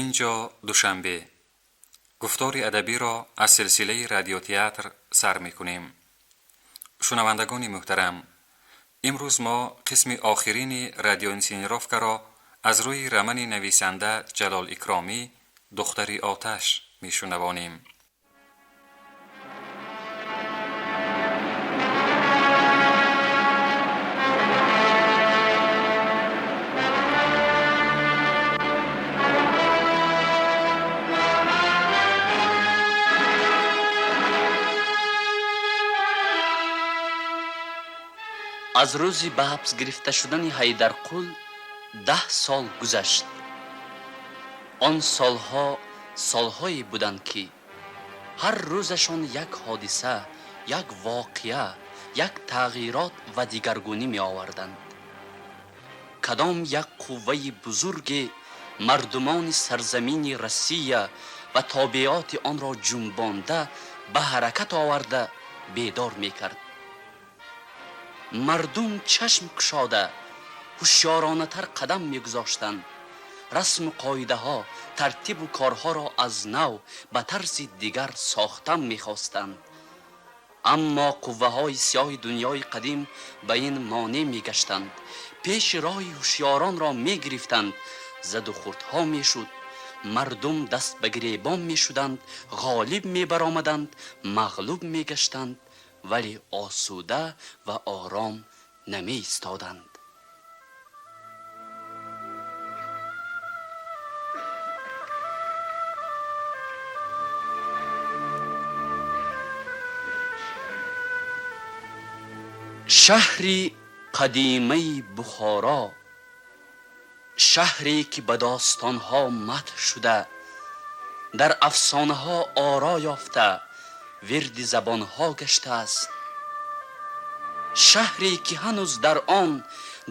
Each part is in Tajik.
Инҷо Душанбе. Гуфтори адабиро аз силсилаи радиотеатр сар мекунем. Шунавандагони муҳтарам, имрӯз мо қисми охирини радиоинсценировкаро аз рӯи романи нависанда Ҷалол Икромӣ «Духтари оташ» мешунавонем. Аз рӯзи ба ҳабс гирифта шудани Ҳайдарқул 10 сол гузашт. Он солҳо солҳое буданд, ки ҳар рӯзашон як ҳодиса, як воқеа, як тағйирот ва дигаргунӣ меоварданд. Кадом як қувваи бузурге мардумони сарзамини Россия ва тобеоти онро ҷунбонда, ба ҳаракат оварда, бедор мекард. Мардум чашм кушода, ҳушёронатар қадам мегузоштанд. Расму қоидаҳо, тартибу корҳоро аз нав ба тарзи дигар сохтан мехостанд. Аммо қувваҳои сиёҳи дунёи қадим ба ин монеъ мегаштанд. Пеши роҳи ҳушёронро мегирифтанд. Заду хурдҳо мешуд. Мардум даст ба гиребон мешуданд, ғолиб мебаромаданд, мағлуб мегаштанд, вале осуда ва ором намеистоданд. Шаҳри қадимаи Бухоро, шаҳре ки ба достонҳо мадҳ шуда, дар афсонаҳо оро ёфта, вирди забонҳо гаштааст. Шаҳре ки ҳанӯз дар он,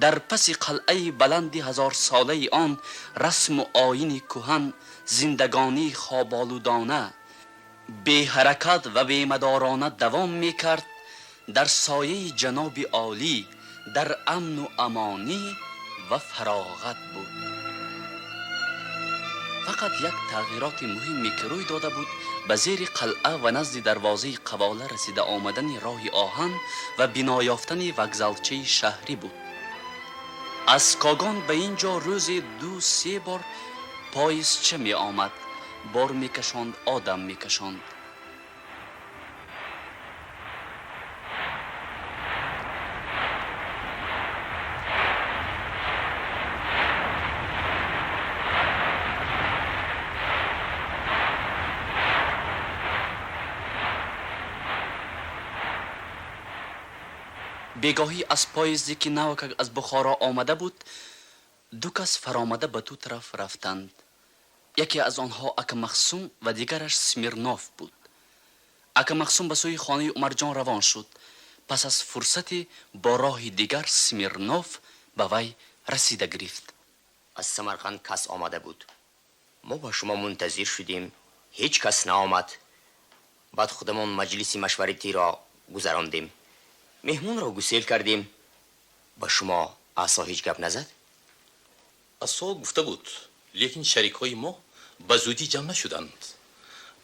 дар паси қалъаи баланди ҳазорсолаи он, расму оини кӯҳан, зиндагонии хоболудона, беҳаракат ва бемадорона давом мекард, дар сояи ҷаноби олӣ, дар амну амонӣ ва фароғат буд. Фақат як тағйироти муҳиме ки рӯй дода буд, ба зери қалъа ва назди дарвозаи қавола расида омадани роҳи оҳан ва бино ёфтани вокзалчаи шаҳрӣ буд. Аз Когон ба ин ҷо рӯзе 2-3 бор поездча меомад, бор мекашонд, одам мекашонд. Бегоҳӣ аз поезде ки навакак аз Бухоро омада буд, ду кас фаромада ба ду тараф рафтанд. Яке аз онҳо ака Махсум ва дигараш Смирнов буд. Ака Махсум ба сӯи хонаи Умарҷон равон шуд. Пас аз фурсате бо роҳи дигар Смирнов ба вай расида гирифт. Аз Самарқанд кас омада буд. Мо ба шумо мунтазир шудем, ҳеҷ кас наомад. Баъд худамон маҷлиси машваратиро гузарондем. Меҳмонро гусел кардем. Ба шумо Асо ҳеҷ гап назад? Асо гуфта буд, лекин шарикҳои мо ба зудӣ ҷамъ нашуданд.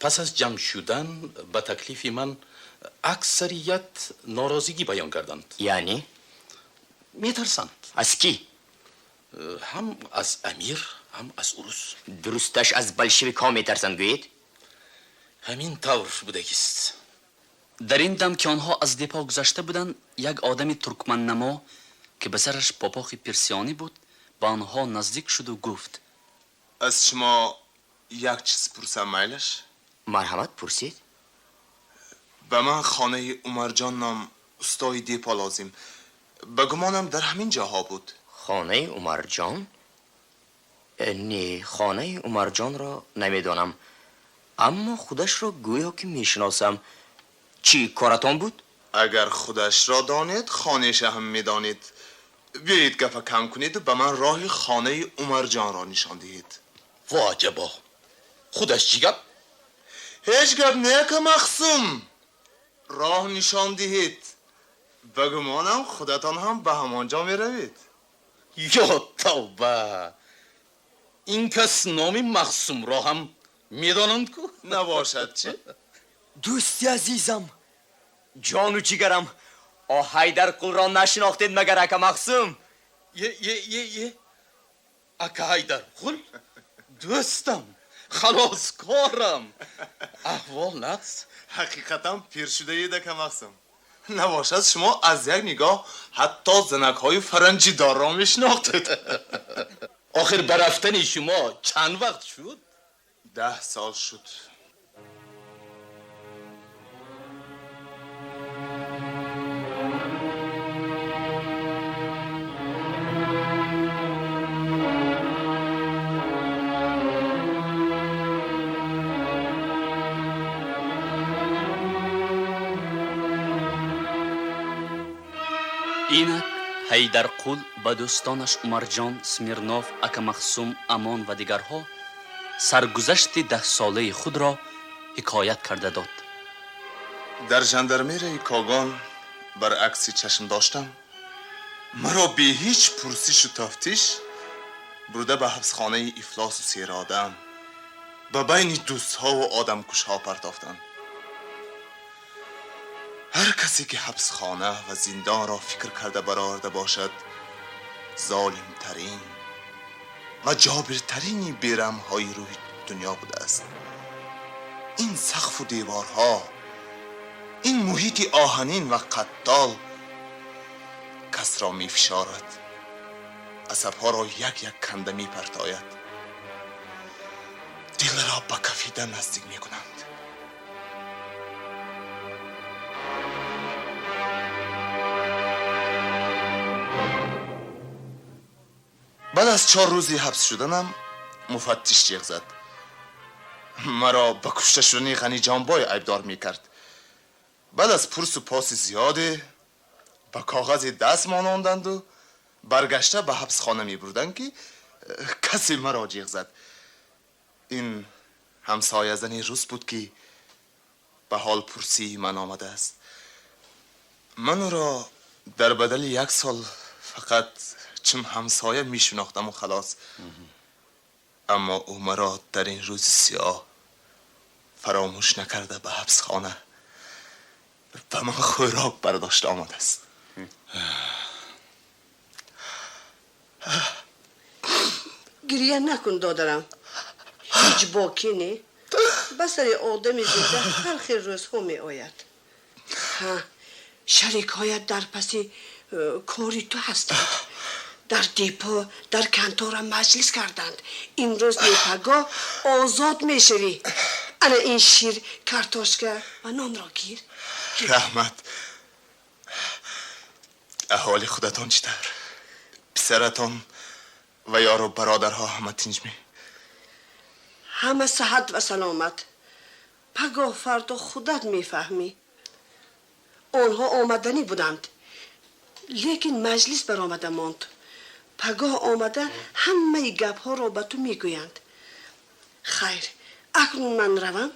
Пас аз ҷамъ шудан ба таклифи ман аксарият норозигӣ баён карданд. Яъне? Метарсанд. Аз кӣ? Ҳам аз амир, ҳам аз урус. Дурусташ аз болшевикҳо метарсанд, гӯед? Ҳамин тавр будагист. Дар ин дам ки онҳо аз депо гузашта буданд, як одами туркманнамо, ки ба сараш попохи персиёнӣ буд, ба онҳо наздик шуду гуфт: Аз шумо як чиз пурсам, майлаш? Марҳамат, пурсед. Ба ман хонаи Умарҷон ном устои депо лозим. Ба гумонам дар ҳамин ҷоҳо буд. Хонаи Умарҷон? Не, хонаи Умарҷонро намедонам, аммо худашро гӯё ки мешиносам. Чӣ коратон буд? Агар худашро донед, хонаша ҳам медонед. Биёед, гапа кам кунеду ба ман роҳи хонаи Умарҷонро нишон диҳед. Во аҷабо! Худаш чӣ гап? Ҳеҷ гап не, ака Махсум. Роҳ нишон диҳед. Ба гумонам худатон ҳам ба ҳамон ҷо меравед. Ё тавба! Ин кас номи Махсумро ҳам медонанд ку? Набошад чӣ? Дӯсти азизам, ҷону ҷигарам, о Ҳайдарқулро нашинохтед магар, ака Махсум? Е, е, е, е, ака Ҳайдарқул, дӯстам, халоскорам, аҳвол нағз? Ҳақиқатан пир шудаед, ака Махсум. Набошад, шумо аз як нигоҳ ҳатто занакҳои фаранҷидорро мешинохтед. Охир ба рафтани шумо чанд вақт шуд? 10 сол шуд. Инак Ҳайдарқул ба дӯстонаш Умарҷон, Смирнов, ака Махсум, Амон ва дигарҳо саргузашти 10-солаи худро ҳикоят карда дод. Дар жандармерияи Когон баръакси чашм доштам, маро бе ҳеҷ пурсишу тафтиш бурда ба ҳабсхонаи ифлосу серодам, ба байни дӯстҳову одамкушҳо партофтанд. Ҳар касе ки ҳабсхона ва зиндонро фикр карда бароварда бошад, золимтарин ва ҷобиртарини бераҳмҳои рӯҳи дунё будааст. Ин сақфу деворҳо, ин муҳити оҳанин ва қаттол касро мефишорад, асабҳоро як-як канда мепартояд, дилро ба кафидан наздик мекунанд. Баъд аз 4 рӯзи ҳабс шуданам муфаттиш ҷеғ зад. Маро ба кушта шудани Ғаниҷонбой айбдор мекард. Баъд аз пурсу поси зиёде ба коғазе даст мононданду баргашта ба ҳабсхона мебурданд, ки касе маро ҷеғ зад. Ин ҳамсоязани рус буд, ки ба ҳол пурсии ман омадааст. Ман ӯро дар бадали 1 сол фақат чун ҳамсоя мешинохтаму халос. Аммо ӯ маро дар ин рӯзи сиёҳ фаромӯш накарда ба ҳабсхона ба ман хӯрок бардошта омадааст. Гирия накун, додарам, ҳеҷ боке не. Ба сари одами зинда ҳар хел рӯзҳо меояд. Шарикҳоят дар паси кори ту ҳастанд. Дар депо, дар кантора маҷлис карданд. Имрӯз непагоҳ озод мешавӣ. Ана ин шир, картошка ва нонро гир. Раҳмат. Аҳволи худатон чӣ тавр? Писаратон ва ёру бародарҳо ҳама тинҷ-мӣ? Ҳама саҳат ва саломат. Пагоҳ фардо худат мефаҳмӣ. Онҳо омаданӣ буданд, лекин маҷлис баромада монд. Пагоҳ омада ҳамаи гапҳоро ба ту мегӯянд. Хайр, акнун ман равам,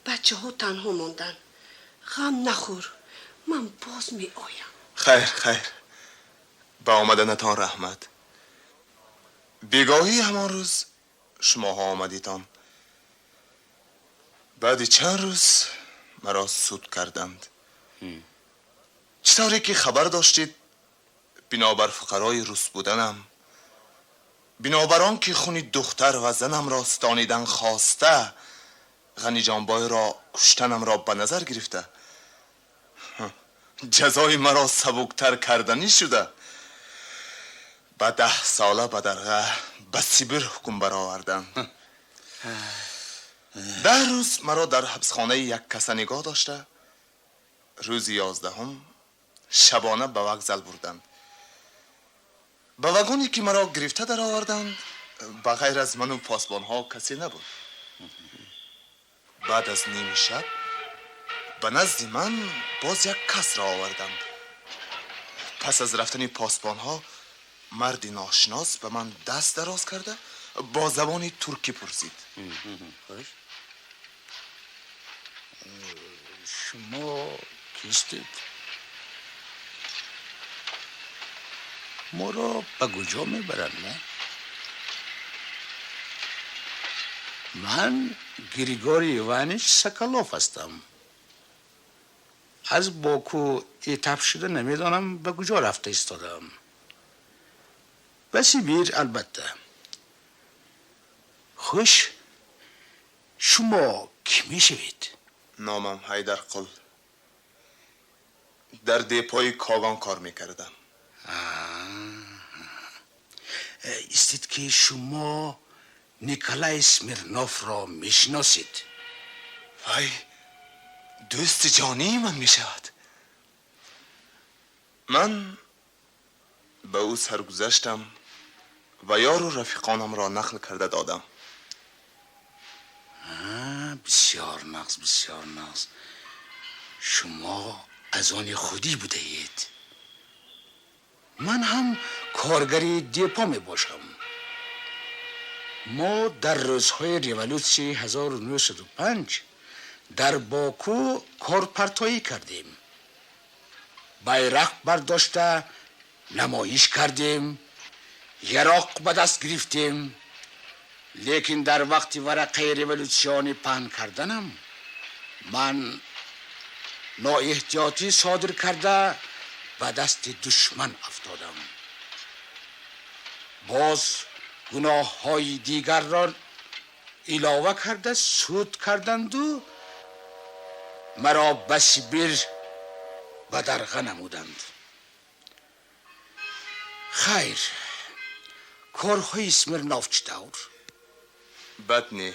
бачаҳо танҳо монданд. Ғам нахӯр, ман боз меоям. Хайр, хайр, ба омаданатон раҳмат. Бегоҳӣ ҳамон рӯз шумоҳо омадитон. Баъди чанд рӯз маро суд карданд. Чӣ тавре ки хабар доштед, бинобар фуқарои рус буданам, бинобар он ки хуни духтар ва занамро стонидан хоста, Ғаниҷонбойро куштанамро ба назар гирифта, ҷазои маро сабуктар карданӣ шуда, ба 10 сола ба дарға ба Сибир ҳукм бароварданд. 10 рӯз маро дар ҳабсхонаи як каса нигоҳ дошта, рӯзи 11-ум шабона ба вокзал бурданд. Ба вагоне ки маро гирифта дароварданд, ба ғайр аз ману посбонҳо касе набуд. Баъд аз ними шаб ба назди ман боз як касро оварданд. Пас аз рафтани посбонҳо марди ношинос ба ман даст дароз карда бо забони туркӣ пурсид. Шумо кистед? Моро ба куҷо мебаранд, не? Ман Григорий Иванович Соколов ҳастам. Аз Боку этап шуда намедонам ба куҷо рафта истодаам. Ба Сибир, албатта. Хуш, шумо кӣ мешавед? Номам Ҳайдарқул. Дар депои Когон кор мекардам. Истед, ки шумо Николай Смирновро мешиносед? Вай дӯсти ҷонии ман мешавад. Ман ба ӯ саргузаштам ва ёру рафиқонамро нақл карда додам. Бисёр нағз, бисёр нағз. Шумо аз они худӣ будаед. Ман ҳам коргари депо мебошам. Мо дар рӯзҳои революсияи 1905 дар Боку корпартоӣ кардем, байрақ бардошта намоиш кардем, яроқ ба даст гирифтем, лекин дар вақти варақаи революсионӣ паҳн карданам ман ноэҳтиётӣ содир карда ба дасти душман афтодам. Боз гуноҳҳои дигарро илова карда суд карданду маро ба Сибир бадарға намуданд. Хайр, корҳои Смирнов чӣ тавр? Бад не.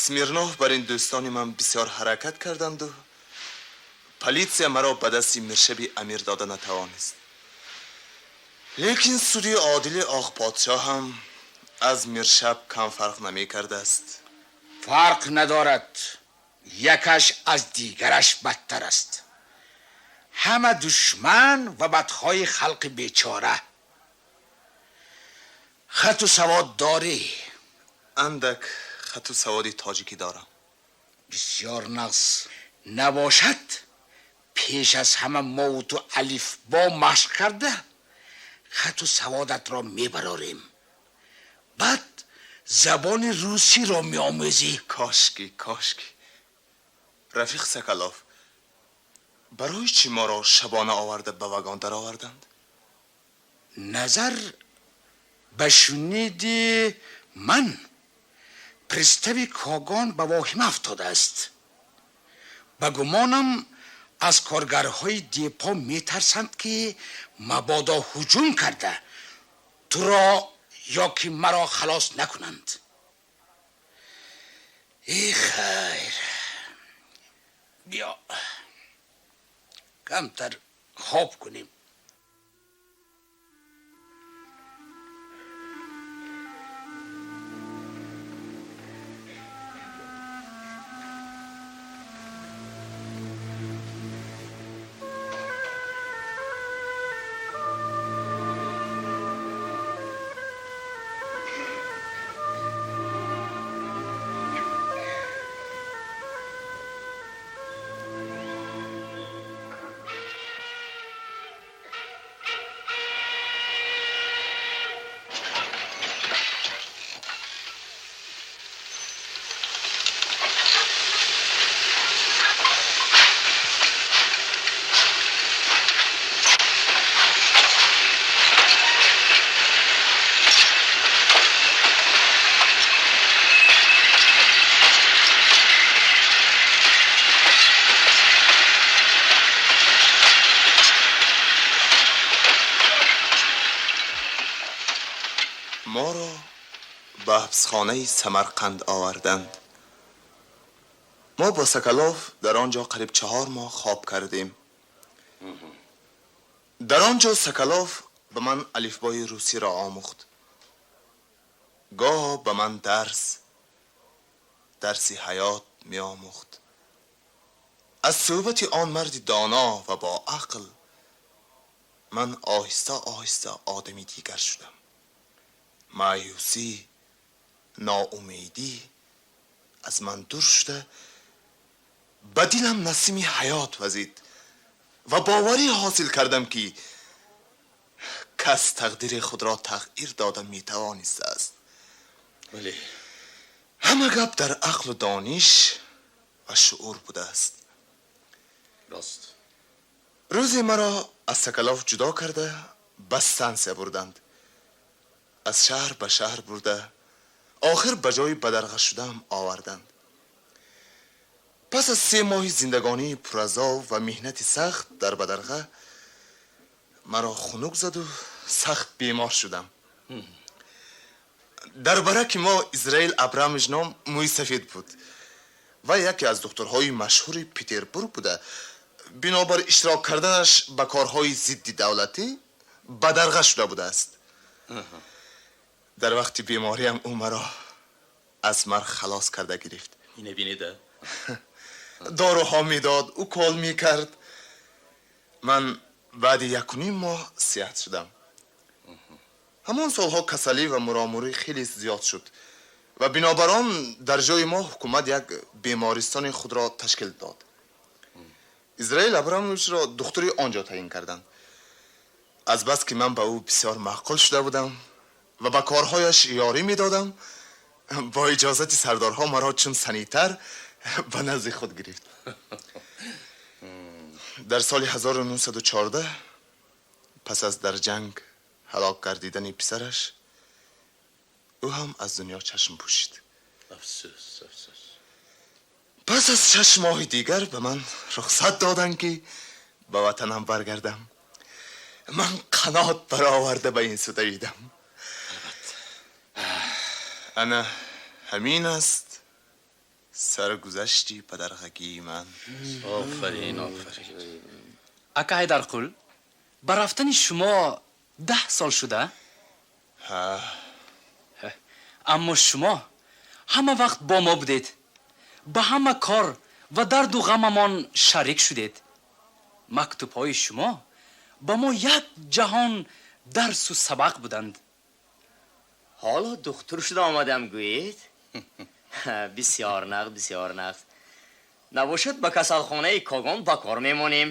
Смирнов бар ин дӯстони ман бисёр ҳаракат карданду полиция маро ба дасти миршаби амир дода натавонист. Лекин суди одили Оқподшоҳ ҳам аз миршаб кам фарқ намекардааст. Фарқ надорад, якаш аз дигараш бадтар аст. Ҳама душман ва бадхоҳи халқи бечора. Хату савод дорӣ? Андак хату саводи тоҷикӣ дорам. Бисёр нағз. Набошад, пеш аз ҳама мову ту алифбо машқ карда хату саводатро мебарорем, баъд забони русиро меомӯзӣ. Кошки, кошки. Рафиқ Соколов, барои чӣ моро шабона оварда ба вагон дароварданд? Назар ба шуниди ман, пристави Когон ба воҳима афтодааст. Ба гумонам, аз коргарҳои депо метарсанд, ки мабодо ҳуҷум карда туро ё ки маро халос накунанд. Э, хайр, биё камтар хоб кунем. Моро ба ҳабсхонаи Самарқанд оварданд. Мо бо Соколов дар он ҷо қариб 4 моҳ хоб кардем. Дар он ҷо Соколов ба ман алифбои русиро омӯхт. Гоҳо ба ман дарси ҳаёт меомӯхт. Аз суҳбати он марди доно ва бо ақл ман оҳиста оҳиста одами дигар шудам. Маъюсӣ, ноумедӣ аз ман дур шуда, ба дилам насими ҳаёт вазид ва боварӣ ҳосил кардам, ки кас тақдири худро тағйир дода метавонистааст. Бале. Ҳама гап дар ақлу дониш ва шуур будааст. Рост. Рӯзе маро аз Соколов ҷудо карда, ба стансия бурданд. Аз шаҳр ба шаҳр бурда, охир ба ҷои бадарға шудаам оварданд. Пас аз 3 моҳи зиндагонии пуразоб ва меҳнати сахт дар бадарға, маро хунук заду сахт бемор шудам. Дар бараки мо Израил Абрамович ном мӯи сафед буд ва яке аз духтурҳои машҳури Петербург буда, бинобар иштирок карданаш ба корҳои зидди давлатӣ бадарға шуда будааст. Дар вақти бемориам ӯ маро аз марг халос карда гирифт. Ине бинеда. Доруҳо медод, укол мекард. Ман баъди 1.5 моҳ сиҳат шудам. Ҳамон солҳо касалӣ ва муромурӣ хеле зиёд шуд ва бинобар он дар ҷои мо ҳукумат як бемористони худро ташкил дод. Израил Абрамовичро духтури он ҷо таъин карданд. Азбаски ман ба ӯ бисёр маъқул шуда будам ва ба корҳояш ёрӣ медодам, бо иҷозати сардорҳо маро чун санитар ба назди худ гирифт. Дар соли 1914 пас аз дар ҷанг ҳалок гардидани писараш, ӯ ҳам аз дунё чашм пӯшид. Афсӯс, афсӯс. Пас аз 6 моҳи дигар ба ман рухсат доданд, ки ба ватанам баргардам. Ман қанот бароварда ба ин сӯ давидам. Ана ҳамин аст саргузашти падарғагии ман. Офарин, офарин. Ака Ҳайдарқул, ба рафтани шумо 10 сол шуда? Ҳа. Аммо шумо ҳама вақт бо мо будед, ба ҳама кор ва дарду ғамамон шарик шудед. Мактубҳои шумо ба мо як ҷаҳон дарсу сабақ буданд. Ҳоло духтур шуда омадам, гӯед? Бисёр нағз, бисёр нағз. Набошад, ба касалхонаи Когон ба кор мемонем.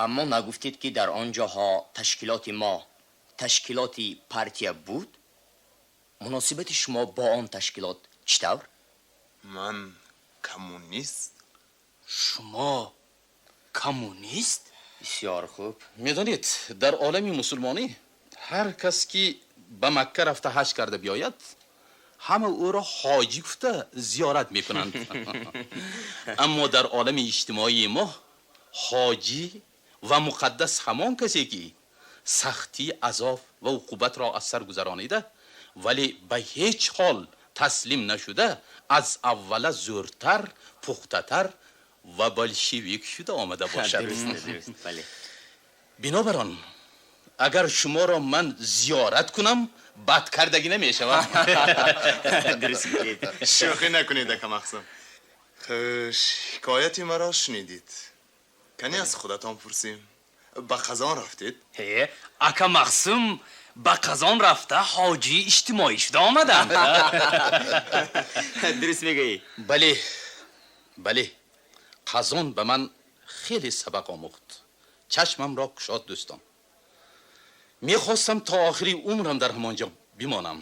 Аммо нагуфтед, ки дар он ҷоҳо ташкилоти мо, ташкилоти партия буд? Муносибати шумо бо он ташкилот чӣ тавр? Ман коммунист. Шумо коммунист? Бисёр хуб. Медонед, дар олами мусулмонӣ ҳар кас ки ба Макка рафта ҳаҷ карда биёяд, ҳама ӯро ҳоҷӣ гуфта зиёрат мекунанд. Аммо дар олами иҷтимоии мо ҳоҷӣ ва муқаддас ҳамон касе ки сахтӣ, азоб ва уқубатро аз сар гузаронида, вале ба ҳеҷ ҳол таслим нашуда, аз аввала зӯртар, пухтатар ва болшевик шуда омада бошад. Дуруст, дуруст, бале. Бинобар он агар шуморо ман зиёрат кунам, бад кардагӣ намешавад. Дуруст гуфтед. Шӯхӣ накунед, ака Мақсум. Хуш, ҳикояти маро шунидед. Кани аз худатон пурсем, ба Қазон рафтед? Ҳе, ака Мақсум ба Қазон рафта, ҳоҷии иҷтимоӣ шуда омаданд. Дуруст мегӯӣ. Бале, бале, Қазон ба ман хеле сабақ омӯхт, чашмамро кушод. Дӯстон, мехостам то охири умрам дар ҳамон ҷо бимонам,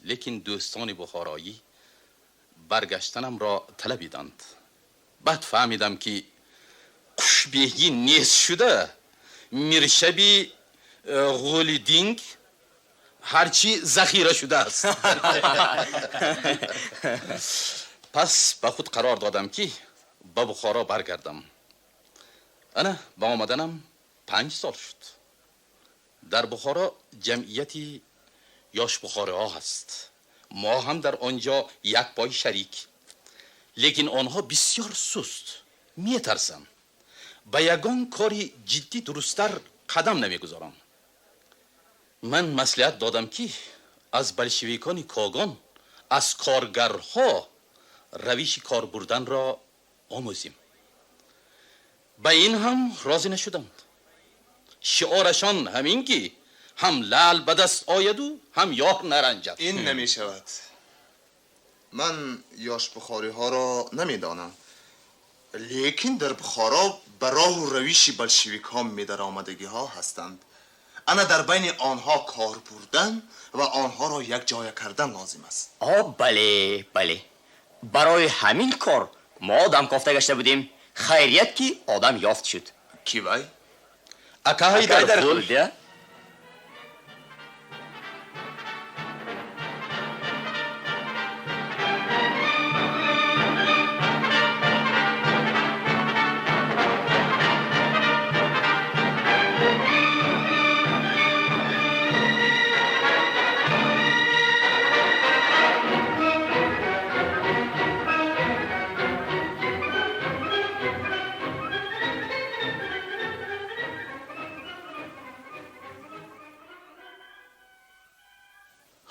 лекин дӯстони бухороӣ баргаштанамро талабиданд. Баъд фаҳмидам, ки хушбеҳӣ нест шуда, миршаби ғулидинг ҳарчи захира шудааст. Пас ба худ қарор додам, ки ба Бухоро баргардам. Ана ба омаданам 5 сол шуд. Дар Бухоро ҷамъияти ёшбухориҳо ҳаст. Мо ҳам дар он ҷо як пой шарик, лекин онҳо бисёр суст, метарсанд, ба ягон кори ҷиддӣ дурусттар қадам намегузорам. Ман маслиҳат додам, ки аз болшевикони Когон, аз коргарҳо равиши кор бурданро омӯзем. Ба ин ҳам розӣ нашуданд. Шиорашон ҳамин ки ҳам лаъл ба даст ояду, ҳам ёр наранҷад. Ин намешавад. Ман ёшбухориҳоро намедонам, лекин дар Бухоро ба роҳу равиши болшевикҳо медаромадагиҳо ҳастанд. Ана дар байни онҳо кор бурдан ва онҳоро якҷоя кардан лозим аст. О, бале, бале. Барои ҳамин кор мо одам кофта гашта будем. Хайрият ки одам ёфт шуд. Ки вай? Ака Ҳайдарқул.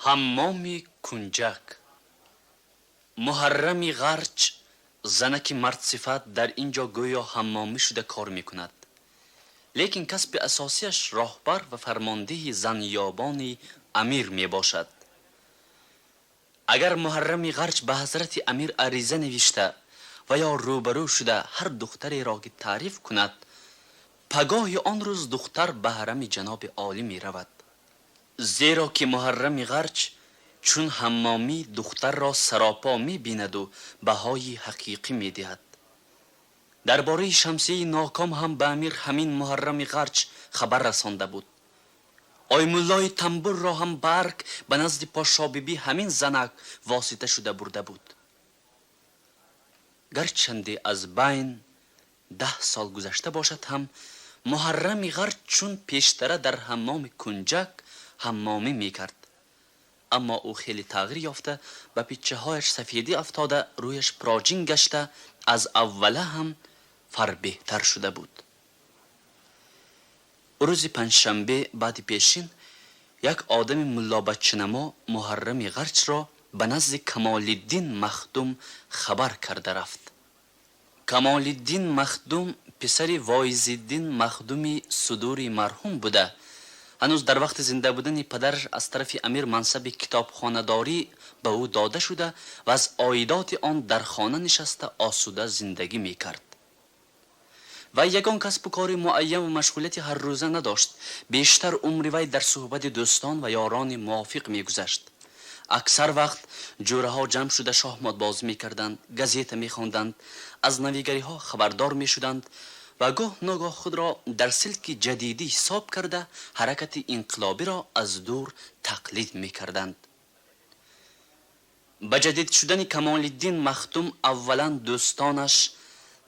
Ҳаммоми Кунҷак. Муҳаррами Ғарч, занаки мардсифат, дар ин ҷо гӯё ҳаммомӣ шуда кор мекунад, лекин касби асосияш роҳбар ва фармондеҳи занёбони амир мебошад. Агар Муҳаррами Ғарч ба ҳазрати амир ариза навишта ва ё рӯбарӯ шуда ҳар духтареро ки таъриф кунад, пагоҳи он рӯз духтар ба ҳарами ҷаноби олӣ меравад, зеро ки Муҳаррами Ғарч чун ҳаммомӣ духтарро саропо мебинаду баҳои ҳақиқӣ медиҳад. Дар бораи Шамсияи ноком ҳам ба амир ҳамин Муҳаррами Ғарч хабар расонда буд. Оймуллои тамбурро ҳам барг ба назди Подшобибӣ ҳамин занак восита шуда бурда буд. Гарчанде аз байн 10 сол гузашта бошад ҳам, Муҳаррами Ғарч чун пештара дар ҳаммоми Кунҷак ҳаммомӣ мекард, аммо ӯ хеле тағйир ёфта, ба пиччаҳояш сафедӣ афтода, рӯяш проҷин гашта, аз аввала ҳам фарбеҳтар шуда буд. Рӯзи панҷшанбе баъди пешин як одами муллобаччанамо Муҳаррами Ғарчро ба назди Камолиддин Махдум хабар карда рафт. Камолиддин Махдум писари Воизиддин Махдуми Судури марҳум буда, ҳанӯз дар вақти зинда будани падараш аз тарафи амир мансаби китобхонадорӣ ба ӯ дода шуда ва аз оидоти он дар хона нишаста осуда зиндагӣ мекард. Вай ягон касбу кори муайян ва машғулияти ҳаррӯза надошт. Бештар умри вай дар суҳбати дӯстон ва ёрони мувофиқ мегузашт. Аксар вақт ҷӯраҳо ҷамъ шуда шоҳмотбозӣ мекарданд, газета мехонданд, аз навигариҳо хабардор мешуданд ва гоҳ ногоҳ худро дар силки ҷадидӣ ҳисоб карда, ҳаракати инқилобиро аз дур тақлид мекарданд. Ба ҷадид шудани Камолиддин Махдум аввалан дӯстонаш,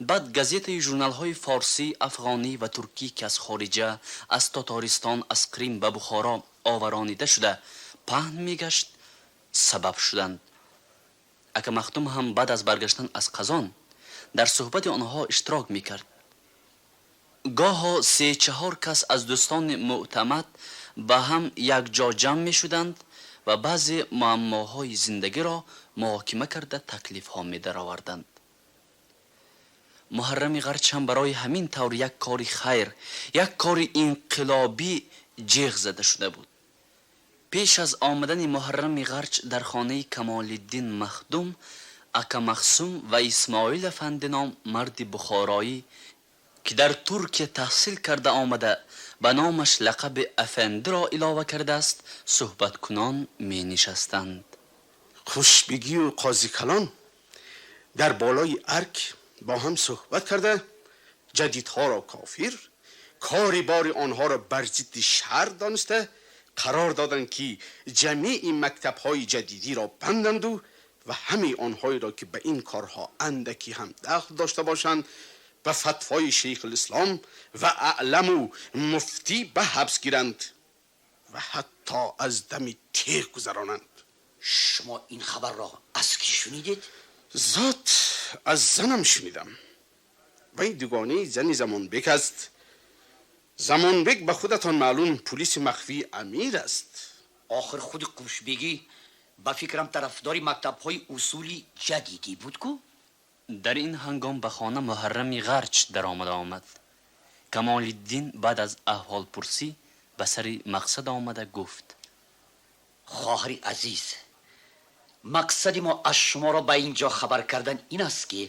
баъд газетаи журналҳои форсӣ, афғонӣ ва туркӣ, ки аз хориҷа, аз Тотористон, аз Қрим ба Бухоро оваронида шуда паҳн мегашт, сабаб шуданд. Ака Махдум ҳам баъд аз баргаштан аз Қазон дар суҳбати онҳо иштирок мекард. Гоҳо се-чаҳор кас аз дӯстони мӯътамад ба ҳам якҷо ҷамъ мешуданд ва баъзе муаммоҳои зиндагиро муҳокима карда таклифҳо медароварданд. Муҳаррами Ғарч ҳам барои ҳамин тавр як кори хайр, як кори инқилобӣ ҷеғ зада шуда буд. Пеш аз омадани Муҳаррами Ғарч дар хонаи Камолиддин Махдум ака Махсум ва Исмоил афанди ном марди бухороӣ, ки дар Туркия таҳсил карда омада, ба номаш лақаби афандиро илова кардааст, суҳбаткунон менишастанд. Хушбегию Қозикалон дар болои арк бо ҳам суҳбат карда, ҷадидҳоро кофир, кори бори онҳоро бар зидди шар дониста, қарор доданд, ки ҷамеи мактабҳои ҷадидиро банданду ва ҳамаи онҳоеро, ки ба ин корҳо андаки ҳам дахл дошта бошанд, ба фатвои Шейхулислом ва аъламу муфтӣ ба ҳабс гиранд ва ҳатто аз дами теғ гузаронанд. Шумо ин хабарро аз кӣ шунидед? Зот аз занам шунидам. Вай дугонаи зани Замонбек аст. Замонбек ба худатон маълум пулиси махфии амир аст. Охир худи Қушбегӣ ба фикрам тарафдори мактабҳои усули ҷадидӣ буд ку? Дар ин ҳангом ба хона Муҳаррами Ғарч даромада омад. Камолиддин баъд аз аҳволпурсӣ ба сари мақсад омада гуфт: Хоҳари азиз, мақсади мо аз шуморо ба ин ҷо хабар кардан ин аст, ки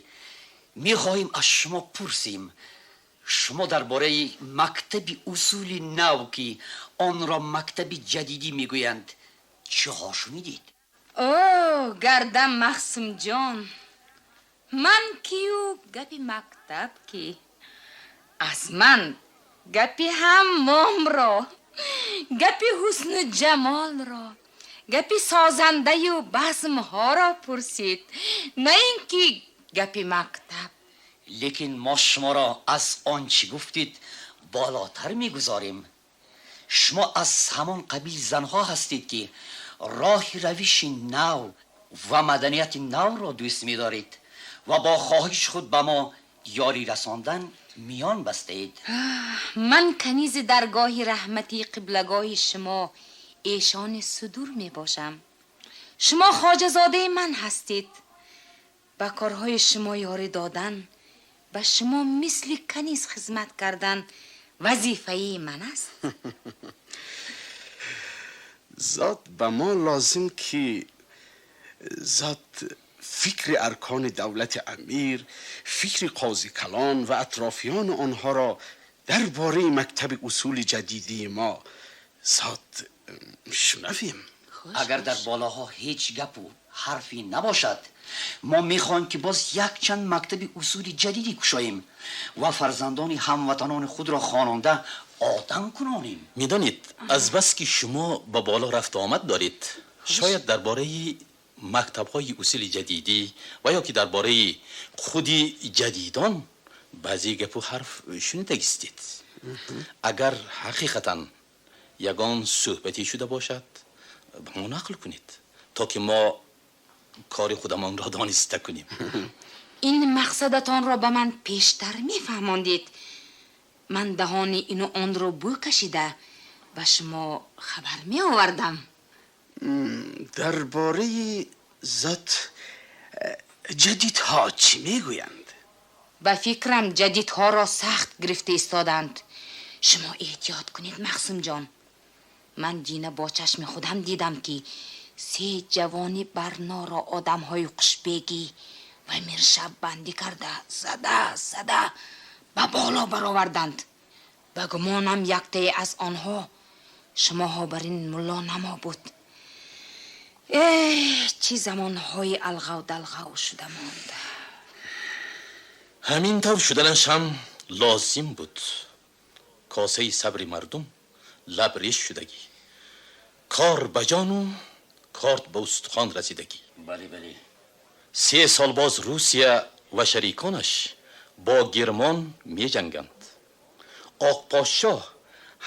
мехоҳем аз шумо пурсем, Шумо дар бораи мактаби усули нав, ки онро мактаби ҷадидӣ мегӯянд, чиҳо шунидед? О, гардам, Махсумҷон, ман кию гапи мактаб ки? Аз ман гапи ҳаммомро, гапи ҳусну ҷамолро, гапи созандаю базмҳоро пурсид, на ин ки гапи мактаб. Лекин мо шуморо аз он чӣ гуфтед болотар мегузорем. Шумо аз ҳамон қабил занҳо ҳастед, ки роҳи равиши нав ва маданияти навро дӯст медоред ва бо хоҳиши худ ба мо ёрӣ расондан миён бастаед. Ман канизи даргоҳи раҳмати қиблагоҳи шумо эшони судур мебошам. Шумо хоҷазодаи ман ҳастед. Ба корҳои шумо ёрӣ додан, ба шумо мисли каниз хизмат кардан вазифаи ман аст. Зот ба мо лозим, ки зот фикри аркони давлати амир, фикри қози калон ва атрофиёни онҳоро дар бораи мактаби усули ҷадидии мо зот шунавем. Агар дар болоҳо ҳеҷ гапу ҳарфе набошад, мо мехоҳем, ки боз якчанд мактаби усули ҷадидӣ кушоем ва фарзандони ҳамватанони худро хононда одам кунонем. Медонед, азбаски шумо ба боло рафту омад доред, шояд дар бораи мактабҳои усули ҷадидӣ ва ё ки дар бораи худи ҷадидон баъзе гапу ҳарф шунидагистед. Агар ҳақиқатан ягон суҳбате шуда бошад, ба мо нақл кунед, то ки мо кори худамонро дониста кунем. Ин мақсадатонро ба ман пештар мефаҳмондед, ман даҳони ину онро бӯ кашида ба шумо хабар меовардам. Дар бораи зот ҷадидҳо чӣ мегӯянд? Ба фикрам, ҷадидҳоро сахт гирифта истоданд. Шумо эҳтиёт кунед, Махсумҷон. Ман дина бо чашми худам дидам, ки се ҷавони барноро одамҳои Хушбегӣ ва Миршаб бандӣ карда, зада зада ба боло бароварданд. Ба гумонам, яктае аз онҳо шумоҳо бар ин мулло намо буд. Эҳ, чӣ замонҳои алғав далғав шуда монда! Ҳамин тавр шуданаш ҳам лозим буд. Косаи сабри мардум лабрез шудагӣ, кор ба ҷону корд ба устухон расидагӣ. Бале, бале. 3 сол боз Русия ва шариконаш бо Гермон меҷанганд. Оқподшоҳ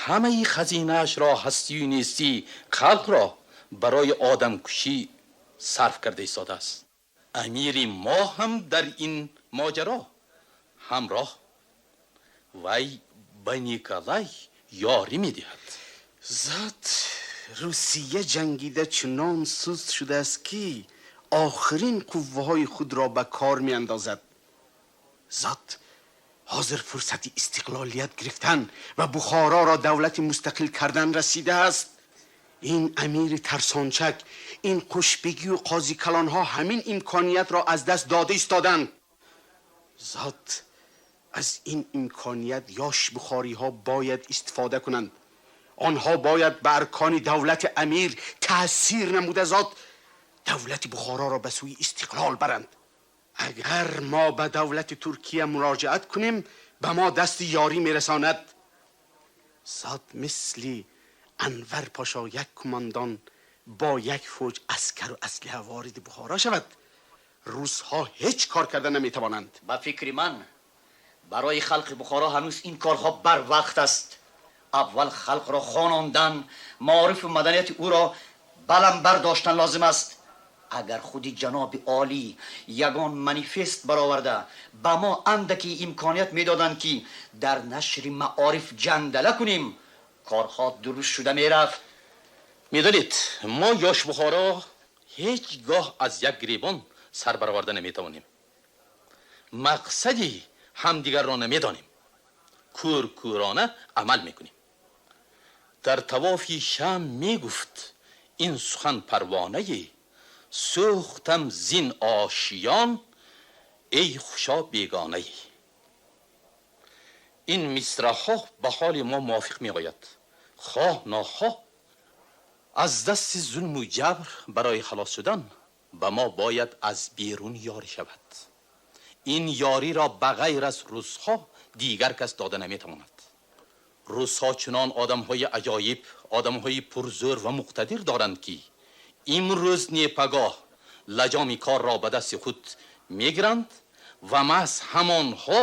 ҳамаи хазинаашро, ҳастию нестии халқро барои одамкушӣ сарф карда истодааст. Амири мо ҳам дар ин моҷаро ҳамроҳ, вай ба Николай ёрӣ медиҳад. Зот Русия ҷангида чунон суст шудааст, ки охирин қувваҳои худро ба кор меандозад. Зот ҳозир фурсати истиқлолият гирифтан ва Бухороро давлати мустақил кардан расидааст. Ин амири тарсончак, ин Қушбегию қозикалонҳо ҳамин имкониятро аз даст дода истоданд. Зот аз ин имконият ёш бухориҳо бояд истифода кунанд. Онҳо бояд ба аркони давлати амир таъсир намуда, зот давлати Бухороро ба сӯи истиқлол баранд. Агар мо ба давлати Туркия муроҷиат кунем, ба мо дасти ёрӣ мерасонад. Зот мисли Анвар пошо як кумондон бо як фавҷ аскару аслиҳа вориди Бухоро шавад, русҳо ҳеҷ кор карда наметавонанд. Ба фикри ман, барои халқи Бухоро ҳанӯз ин корҳо барвақт аст. Аввал халқро хонондан, маорифу маданияти ӯро баланд бардоштан лозим аст. Агар худи ҷаноби олӣ ягон манифест бароварда, ба мо андаке имконият медоданд, ки дар нашри маориф ҷандала кунем, корҳо дуруст шуда мерафт. Медонед, мо ёш бухоро ҳеҷ гоҳ аз як гиребон сар бароварда наметавонем, мақсади ҳамдигарро намедонем, кӯркӯрона амал мекунем. Дар тавофи шам мегуфт ин сухан парвонае: сӯхтам зин ошиён, эй хушо бегонае. Ин мисраҳо ба ҳоли мо мувофиқ меояд. Хоҳ нохоҳ аз дасти зулму ҷабр барои халос шудан ба мо бояд аз берун ёрӣ шавад. Ин ёриро ба ғайр аз русҳо дигар кас дода наметавонад. Русҳо чунон одамҳои аҷоиб, одамҳои пурзӯр ва муқтадир доранд, ки имрӯз не пагоҳ лаҷоми корро ба дасти худ мегиранд ва маҳз ҳамонҳо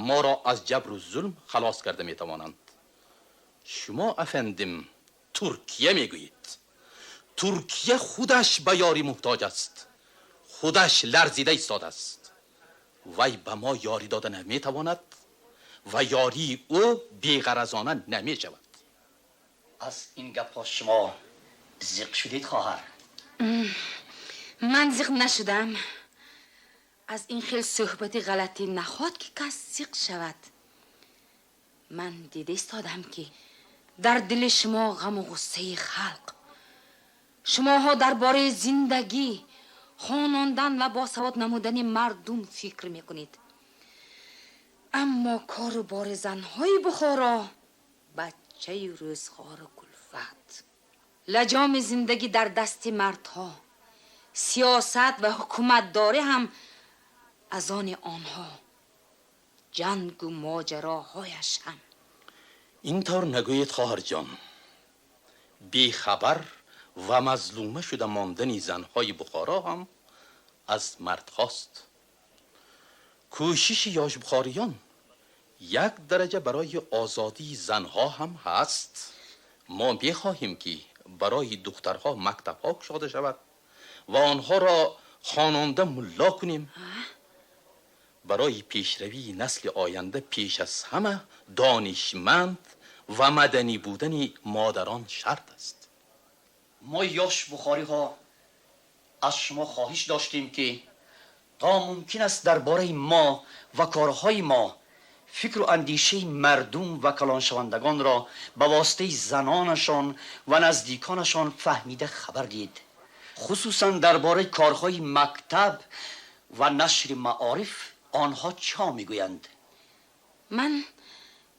моро аз ҷабру зулм халос карда метавонанд. Шумо, афандим, Туркия мегӯед. Туркия худаш ба ёрӣ муҳтоҷ аст, худаш ларзида истодааст. Вай ба мо ёрӣ дода наметавонад ва ёрии ӯ беғаразона намешавад. Аз ин гапҳо шумо зиқ шудед, хоҳар? Ман зиқ нашудам. Аз ин хел суҳбати ғалатӣ нахоҳад, ки кас зиқ шавад. Ман дида истодам, ки дар дили шумо ғаму ғуссаи халқ. Шумоҳо дар бораи зиндагӣ, хонондан ва босавод намудани мардум фикр мекунед. Аммо кору бори занҳои Бухоро, бачаю рӯзғору кулфат, лаҷоми зиндагӣ дар дасти мардҳо, сиёсат ва ҳукуматдорӣ ҳам аз они онҳо, ҷангу моҷароҳояш ҳам. Ин тавр нагӯед, хоҳарҷон. Бехабар ва мазлума шуда мондани занҳои Бухоро ҳам аз мардҳост. Кӯшиши ёшбухориён як дараҷа барои озодии занҳо ҳам ҳаст. Мо мехоҳем, ки барои духтарҳо мактабҳо кушода шавад ва онҳоро хононда мулло кунем. Барои пешравии насли оянда пеш аз ҳама донишманд ва маданӣ будани модарон шарт аст. Мо ёш бухориҳо аз шумо хоҳиш доштем, ки то мумкин аст дар бораи мо ва корҳои мо фикру андешаи мардум ва калоншавандагонро ба воситаи занонашон ва наздиконашон фаҳмида хабар диҳед, хусусан дар бораи корҳои мактаб ва нашри маориф онҳо чӣ мегӯянд. Ман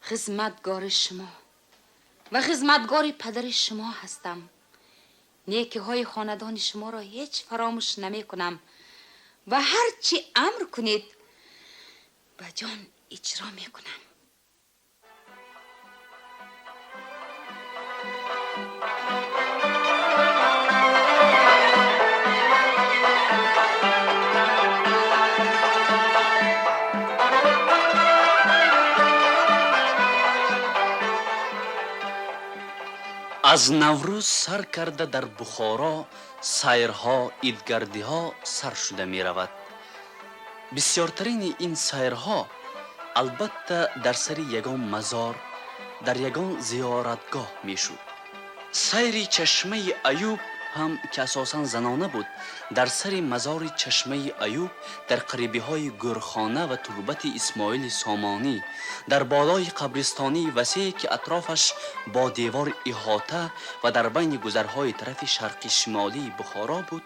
хизматгори шумо ва хизматгори падари шумо ҳастам. Некиҳои хонадони шуморо ҳеҷ фаромӯш намекунам ва ҳар чӣ амр кунед, ба ҷон иҷро мекунам. Аз Наврӯз сар карда дар Бухоро сайрҳо, идгардиҳо сар шуда меравад. Бисёртарини ин сайрҳо албатта дар сари ягон мазор, дар ягон зиёратгоҳ мешуд. Сайри Чашмаи Аюб ҳам, ки асосан занона буд, дар сари мазори Чашмаи Аюб, дар қарибиҳои гӯрхона ва турбати Исмоили Сомонӣ, дар болои қабристонии васее, ки атрофаш бо девор иҳота ва дар байни гузарҳои тарафи шарқи шимолии Бухоро буд,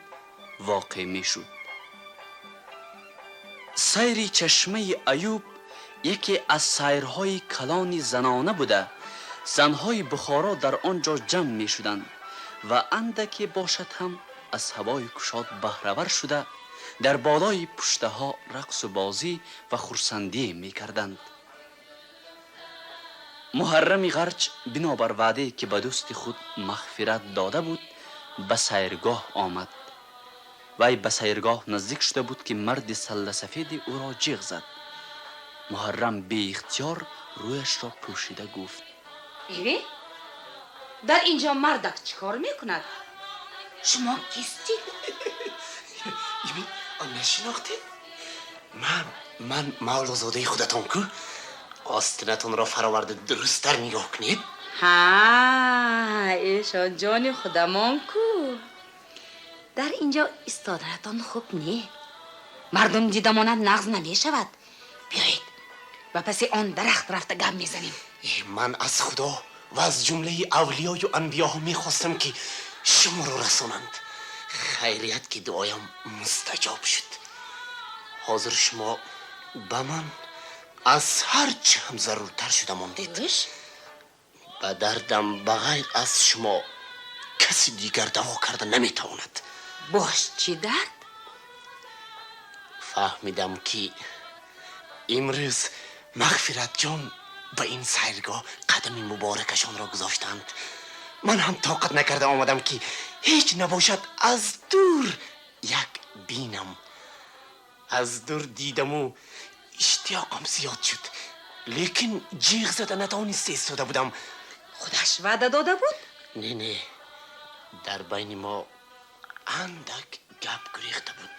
воқеъ мешуд. Сайри Чашмаи Аюб яке аз сайрҳои калони занона буда, занҳои Бухоро дар он ҷо ҷамъ мешуданд ва андаке бошад ҳам аз ҳавои кушод баҳравар шуда, дар болои пуштаҳо рақсу бозӣ ва хурсандӣ мекарданд. Муҳаррами Ғарч бинобар ваъдае, ки ба дӯсти худ мағфират дода буд, ба сайргоҳ омад. Вай ба сайргоҳ наздик шуда буд, ки марди салласафеде ӯро ҷиғ зад. Муҳаррам беихтиёр рӯяшро пӯшида гуфт: Эве, дар инҷо мардак чӣ кор мекунад? Шумо кистед? Нашинохтед? Ман мавлозодаи худатон ку. Остинатонро фароварда, дурусттар нигоҳ кунед. Ҳа, эшонҷони худамон ку. Дар инҷо истоданатон хуб не, мардум дида монад, нағз намешавад. Биёед, ба паси он дарахт рафта гап мезанем. Ман аз Худо ва аз ҷумлаи авлиёю анбиёҳо мехостам, ки шуморо расонанд. Хайрият, ки дуоям мустаҷоб шуд. Ҳозир шумо ба ман Аз ҳар чӣ ҳам заруртар шуда мондед. Ба дардам ба ғайр аз шумо каси дигар даво карда наметавонад. Бош, чӣ дард? Фаҳмидам, ки имрӯз Мағфиратҷон ба ин сайргоҳ қадами муборакашонро гузоштанд. Ман ҳам тоқат накарда омадам, ки ҳеҷ набошад, аз дур як бинам. Аз дур дидаму иштиёқам зиёд шуд, лекин ҷиғ зада натавониста истода будам. Худаш ваъда дода буд? Не, не, дар байни мо андак гап гурехта буд.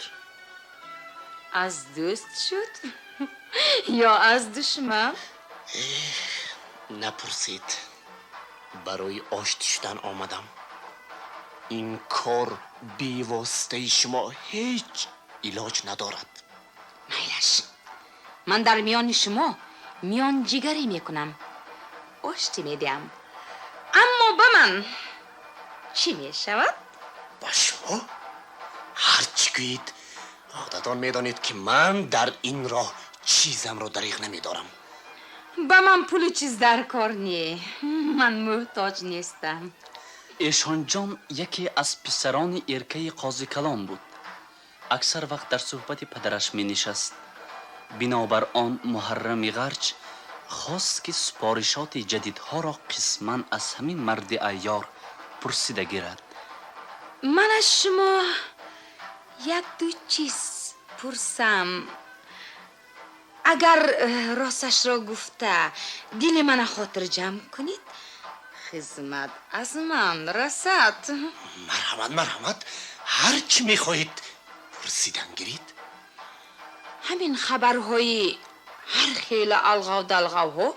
Аз дӯст шуд ё аз душман? Напурсед, барои ошти шудан омадам. Ин кор бевоситаи шумо ҳеҷ илоҷ надорад. Майлаш, ман дар миёни шумо миёнҷигарӣ мекунам, оштӣ медиҳам. Аммо ба ман чӣ мешавад? Ба шумо ҳар чӣ гӯед. Худатон медонед, ки ман дар ин роҳ чизамро дариғ намедорам. Ба ман пулу чиз дар кор не, ман муҳтоҷ нестам. Эшонҷон яке аз писарони эркаи Қозикалон буд. Аксар вақт дар суҳбати падараш менишаст. Бинобар он Муҳаррами Ғарч хост, ки супоришоти ҷадидҳоро қисман аз ҳамин марди айёр пурсида гирад. Ман аз шумо як-ду чиз пурсам, агар росташро гуфта дили мана хотирҷамъ кунед, хизмат аз ман расад. Марҳамат, марҳамат, ҳар чӣ мехоҳед, пурсидан гиред. Ҳамин хабарҳои ҳар хела алғав далғавҳо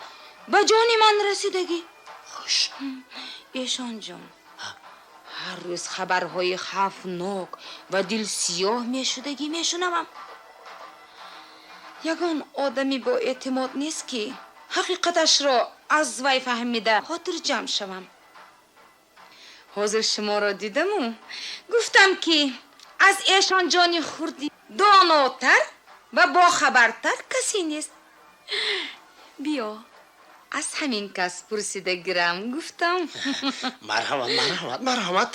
ба ҷони ман расидагӣ. Хуш. Эшонҷон, ҳар рӯз хабарҳои хавфнок ва дилсиёҳ мешудагӣ мешунавам. Ягон одами боэътимод нест, ки ҳақиқаташро аз вай фаҳмида хотирҷамъ шавам. Ҳозир шуморо дидаму гуфтам, ки аз Эшонҷони хурди донотар ва бохабартар касе нест. Биё, аз ҳамин кас пурсида гирам, гуфтам. Марҳамат, марҳамат, марҳамат.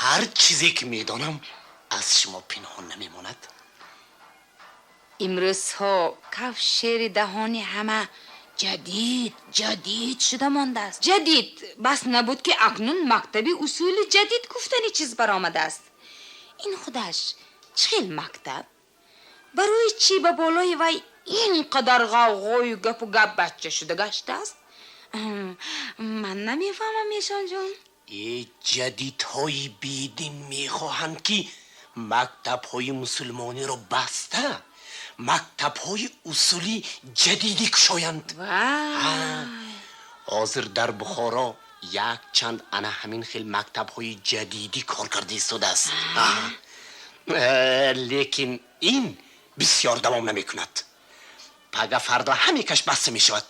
Ҳар чизе ки медонам, аз шумо пинҳон намемонад. Имрӯзҳо каф шери даҳони ҳама ҷадид ҷадид шуда мондааст. Ҷадид бас набуд, ки акнун мактаби усули ҷадид гуфтани чиз баромадааст. Ин худаш чӣ хел мактаб? Барои чӣ ба болои вай ин қадар ғавғою гапу гап бача шуда гаштааст? Ман намефаҳмам, Эшонҷон. Э, ҷадидҳои бедин мехоҳанд, ки мактабҳои мусулмониро баста, мактабҳои усули ҷадидӣ кушоянд. Вай! Ҳозир дар Бухоро як чанд ана ҳамин хел мактабҳои ҷадидӣ кор карда истодааст. Лекин ин бисёр давом намекунад. Пага фардо ҳамекаш баста мешавад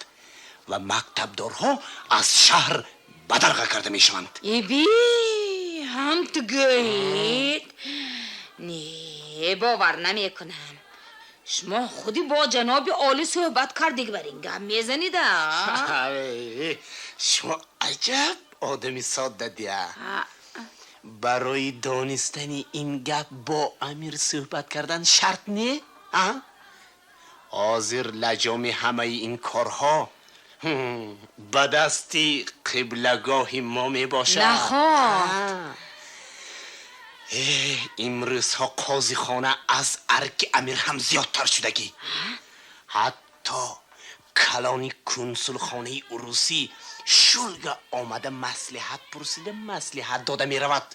ва мактабдорҳо аз шаҳр бадарға карда мешаванд. Иби, ҳам ту гӯед? Не, бовар намекунам. Шумо худи бо ҷаноби олӣ суҳбат кардег, бар ин гап мезанида? Шумо аҷаб одами содда дия. Барои донистани ин гап бо амир суҳбат кардан шарт не? Ҳозир лаҷоми ҳамаи ин корҳо ба дасти қиблагоҳи мо мебошад. Нахоҳ. Имрӯзҳо қозихона аз арки амир ҳам зиёдтар шудагӣ. Ҳатто калони кунсулхонаи урусӣ Шулга омада, маслиҳат пурсида, маслиҳат дода меравад.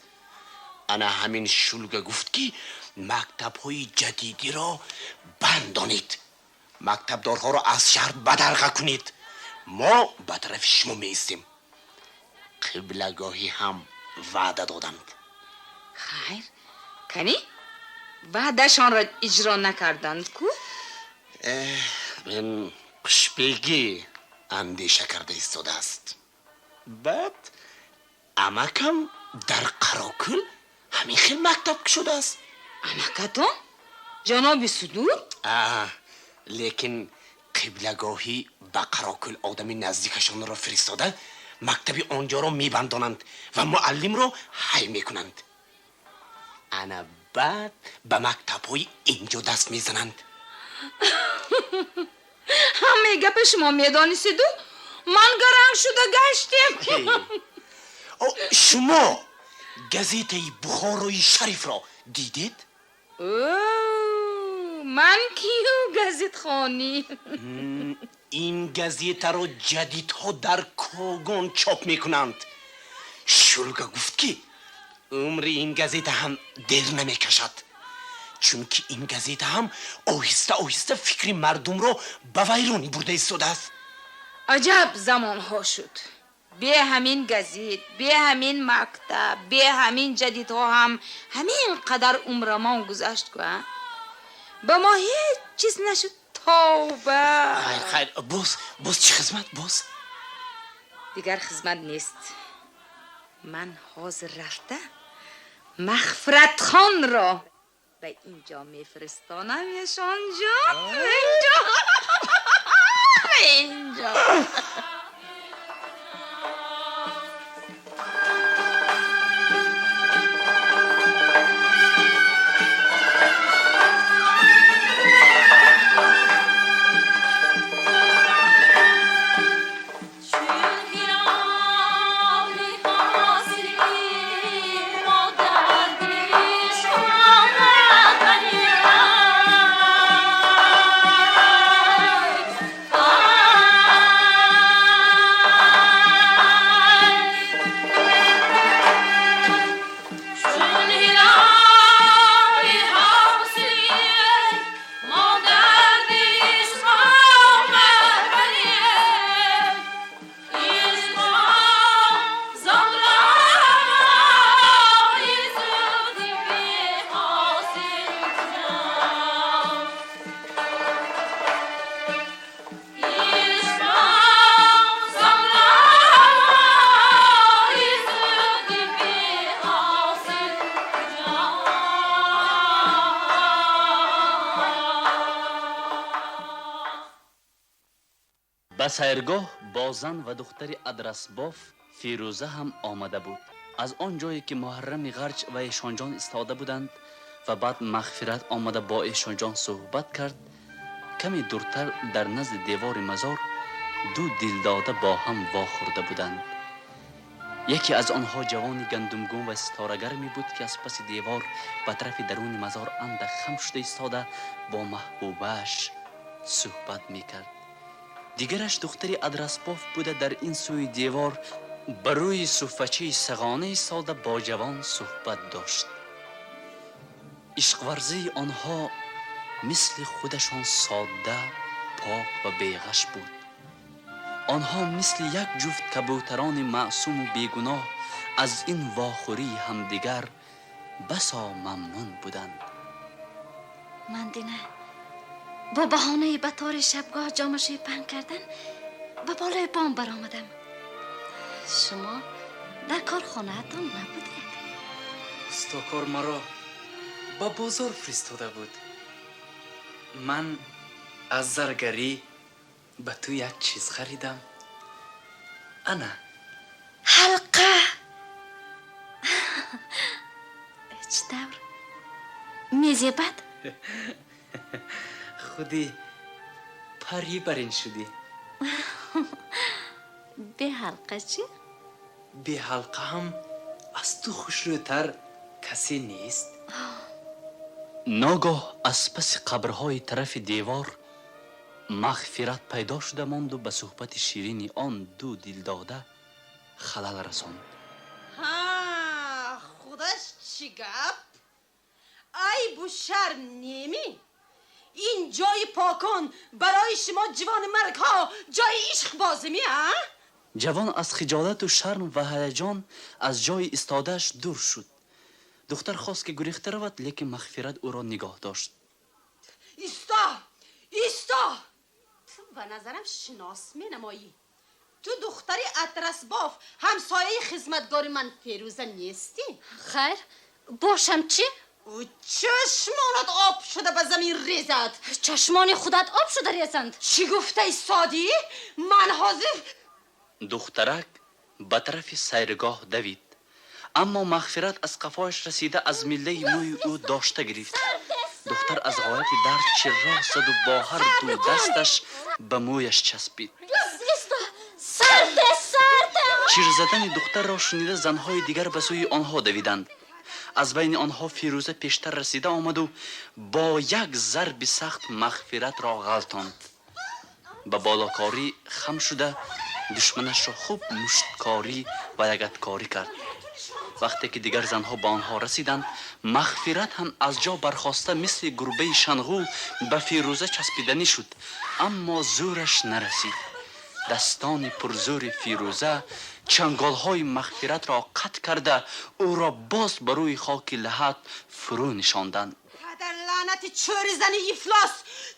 Ана ҳамин Шулга гуфт, ки мактабҳои ҷадидиро бандонед, мактабдорҳоро аз шаҳр бадарға кунед, мо ба тарафи шумо меистем. Қиблагоҳӣ ҳам ваъда доданд. Хайр, кани, ваъдашонро иҷро накарданд ку? Ин Хушбегӣ андеша карда истодааст. Баъд амакам дар Қарокӯл ҳамин хел мактаб кушодааст. Амакатон ҷаноби Судур? Лекин Қиблагоҳӣ ба Қарокӯл одами наздикашонро фиристода, мактаби онҷоро мебандонанд ва муаллимро ҳай мекунанд. Ана баъд ба мактабҳои инҷо даст мезананд. Ҳамаи гапи шумо медонистиду ман гаранг шуда гаштем. Шумо газетаи Бухорои Шарифро дидед? Ман кию газетхонӣ? Ин газетаро ҷадидҳо дар Когон чоп мекунанд. Шулга гуфт, ки умри ин газета ҳам дер намекашад, чунки ин газета ҳам оҳиста оҳиста фикри мардумро ба вайронӣ бурда истодааст. Аҷаб замонҳо шуд. Бе ҳамин газет, бе ҳамин мактаб, бе ҳамин ҷадидҳо ҳам ҳамин қадар умрамон гузашт ку, а? Ба мо ҳеҷ чиз нашуд. Тавба. Хайр, хайр, боз, боз чӣ хизмат, боз? Дигар хизмат нест. Ман ҳозир рафта Мағфиратхонро ба инҷо мефиристонам, Эшонҷон. Инҷо. Ба инҷо. Ба сайргоҳ бо зан ва духтари адрасбоф Фирӯза ҳам омада буд. Аз он ҷое ки Муҳаррами Ғарҷ ва Эшонҷон истода буданд ва баъд Мағфират омада бо Эшонҷон суҳбат кард, каме дуртар дар назди девори мазор ду дилдода бо ҳам вохӯрда буданд. Яке аз онҳо ҷавони гандумгун ва ситорагар мебуд, ки аз паси девор ба тарафи даруни мазор андак хам шуда истода бо маҳбубааш суҳбат мекард. Дигараш духтари адрасбоф буда, дар ин сӯи девор ба рӯи суфачаи сағона истода бо ҷавон суҳбат дошт. Ишқварзии онҳо мисли худашон содда, пок ва беғаш буд. Онҳо мисли як ҷуфт кабӯтарони маъсуму бегуноҳ аз ин вохӯрии ҳамдигар басо мамнун буданд. Ман дина бо баҳонаи ба тори шабгоҳ ҷомашӯи паҳн кардан ба болои бом баромадам. Шумо дар корхонаатон набудед. Устокор маро ба бозор фиристода буд. Ман аз заргарӣ ба ту як чиз харидам. Ана. Ҳалқа. Чӣ тавр? Мезебад? Худи парӣ бар ин шудӣ. Беҳалқа чӣ? Беҳалқа ҳам аз ту хушрӯтар касе нест. Ногоҳ аз паси қабрҳои тарафи девор Мағфират пайдо шуда монду ба суҳбати ширини он ду дилдода халал расонд. Ҳа, худаш чӣ гап? Айбу шарм немӣ? Ин ҷои покон барои шумо ҷавони маргҳо ҷои ишқбозӣ ми, а? Ҷавон аз хиҷолату шарм ва ҳаяҷон аз ҷои истодааш дур шуд. Духтар хост, ки гурехта равад, лекин Мағфират ӯро нигоҳ дошт. Исто! Исто! Ту ба назарам шинос менамоӣ. Ту духтари атрасбоф, ҳамсояи хизматгори ман Ферӯза нестӣ? Хайр, бошам чӣ? Чашмонат об шуда ба замин резад. Чашмони худат об шуда резанд. Чӣ гуфта истодӣ? Ман ҳозир. Духтарак ба тарафи сайргоҳ давид, аммо Мағфират аз қафояш расида аз миллаи мӯи ӯ дошта гирифт. Духтар аз ғояти дард чирроҳ заду бо ҳар ду дасташ ба мӯяш часпид. Чир задани духтарро шунида занҳои дигар ба сӯи онҳо давиданд. Аз байни онҳо Фирӯза пештар расида омаду бо як зарби сахт Мағфиратро ғалтонд. Ба болокорӣ хам шуда душманашро хуб мушткорӣ ва лагаткорӣ кард. Вақте ки дигар занҳо ба онҳо расиданд, Мағфират ҳам аз ҷо бархоста мисли гурбаи шанғу ба Фирӯза часпиданӣ шуд, аммо зӯраш нарасид. Дастони пурзӯри Фирӯза чанголҳои Мағфиратро қатъ карда ӯро боз ба рӯи хоки лаҳат фурӯ нишонданд. Падар лаънати чӯри зани ифлос,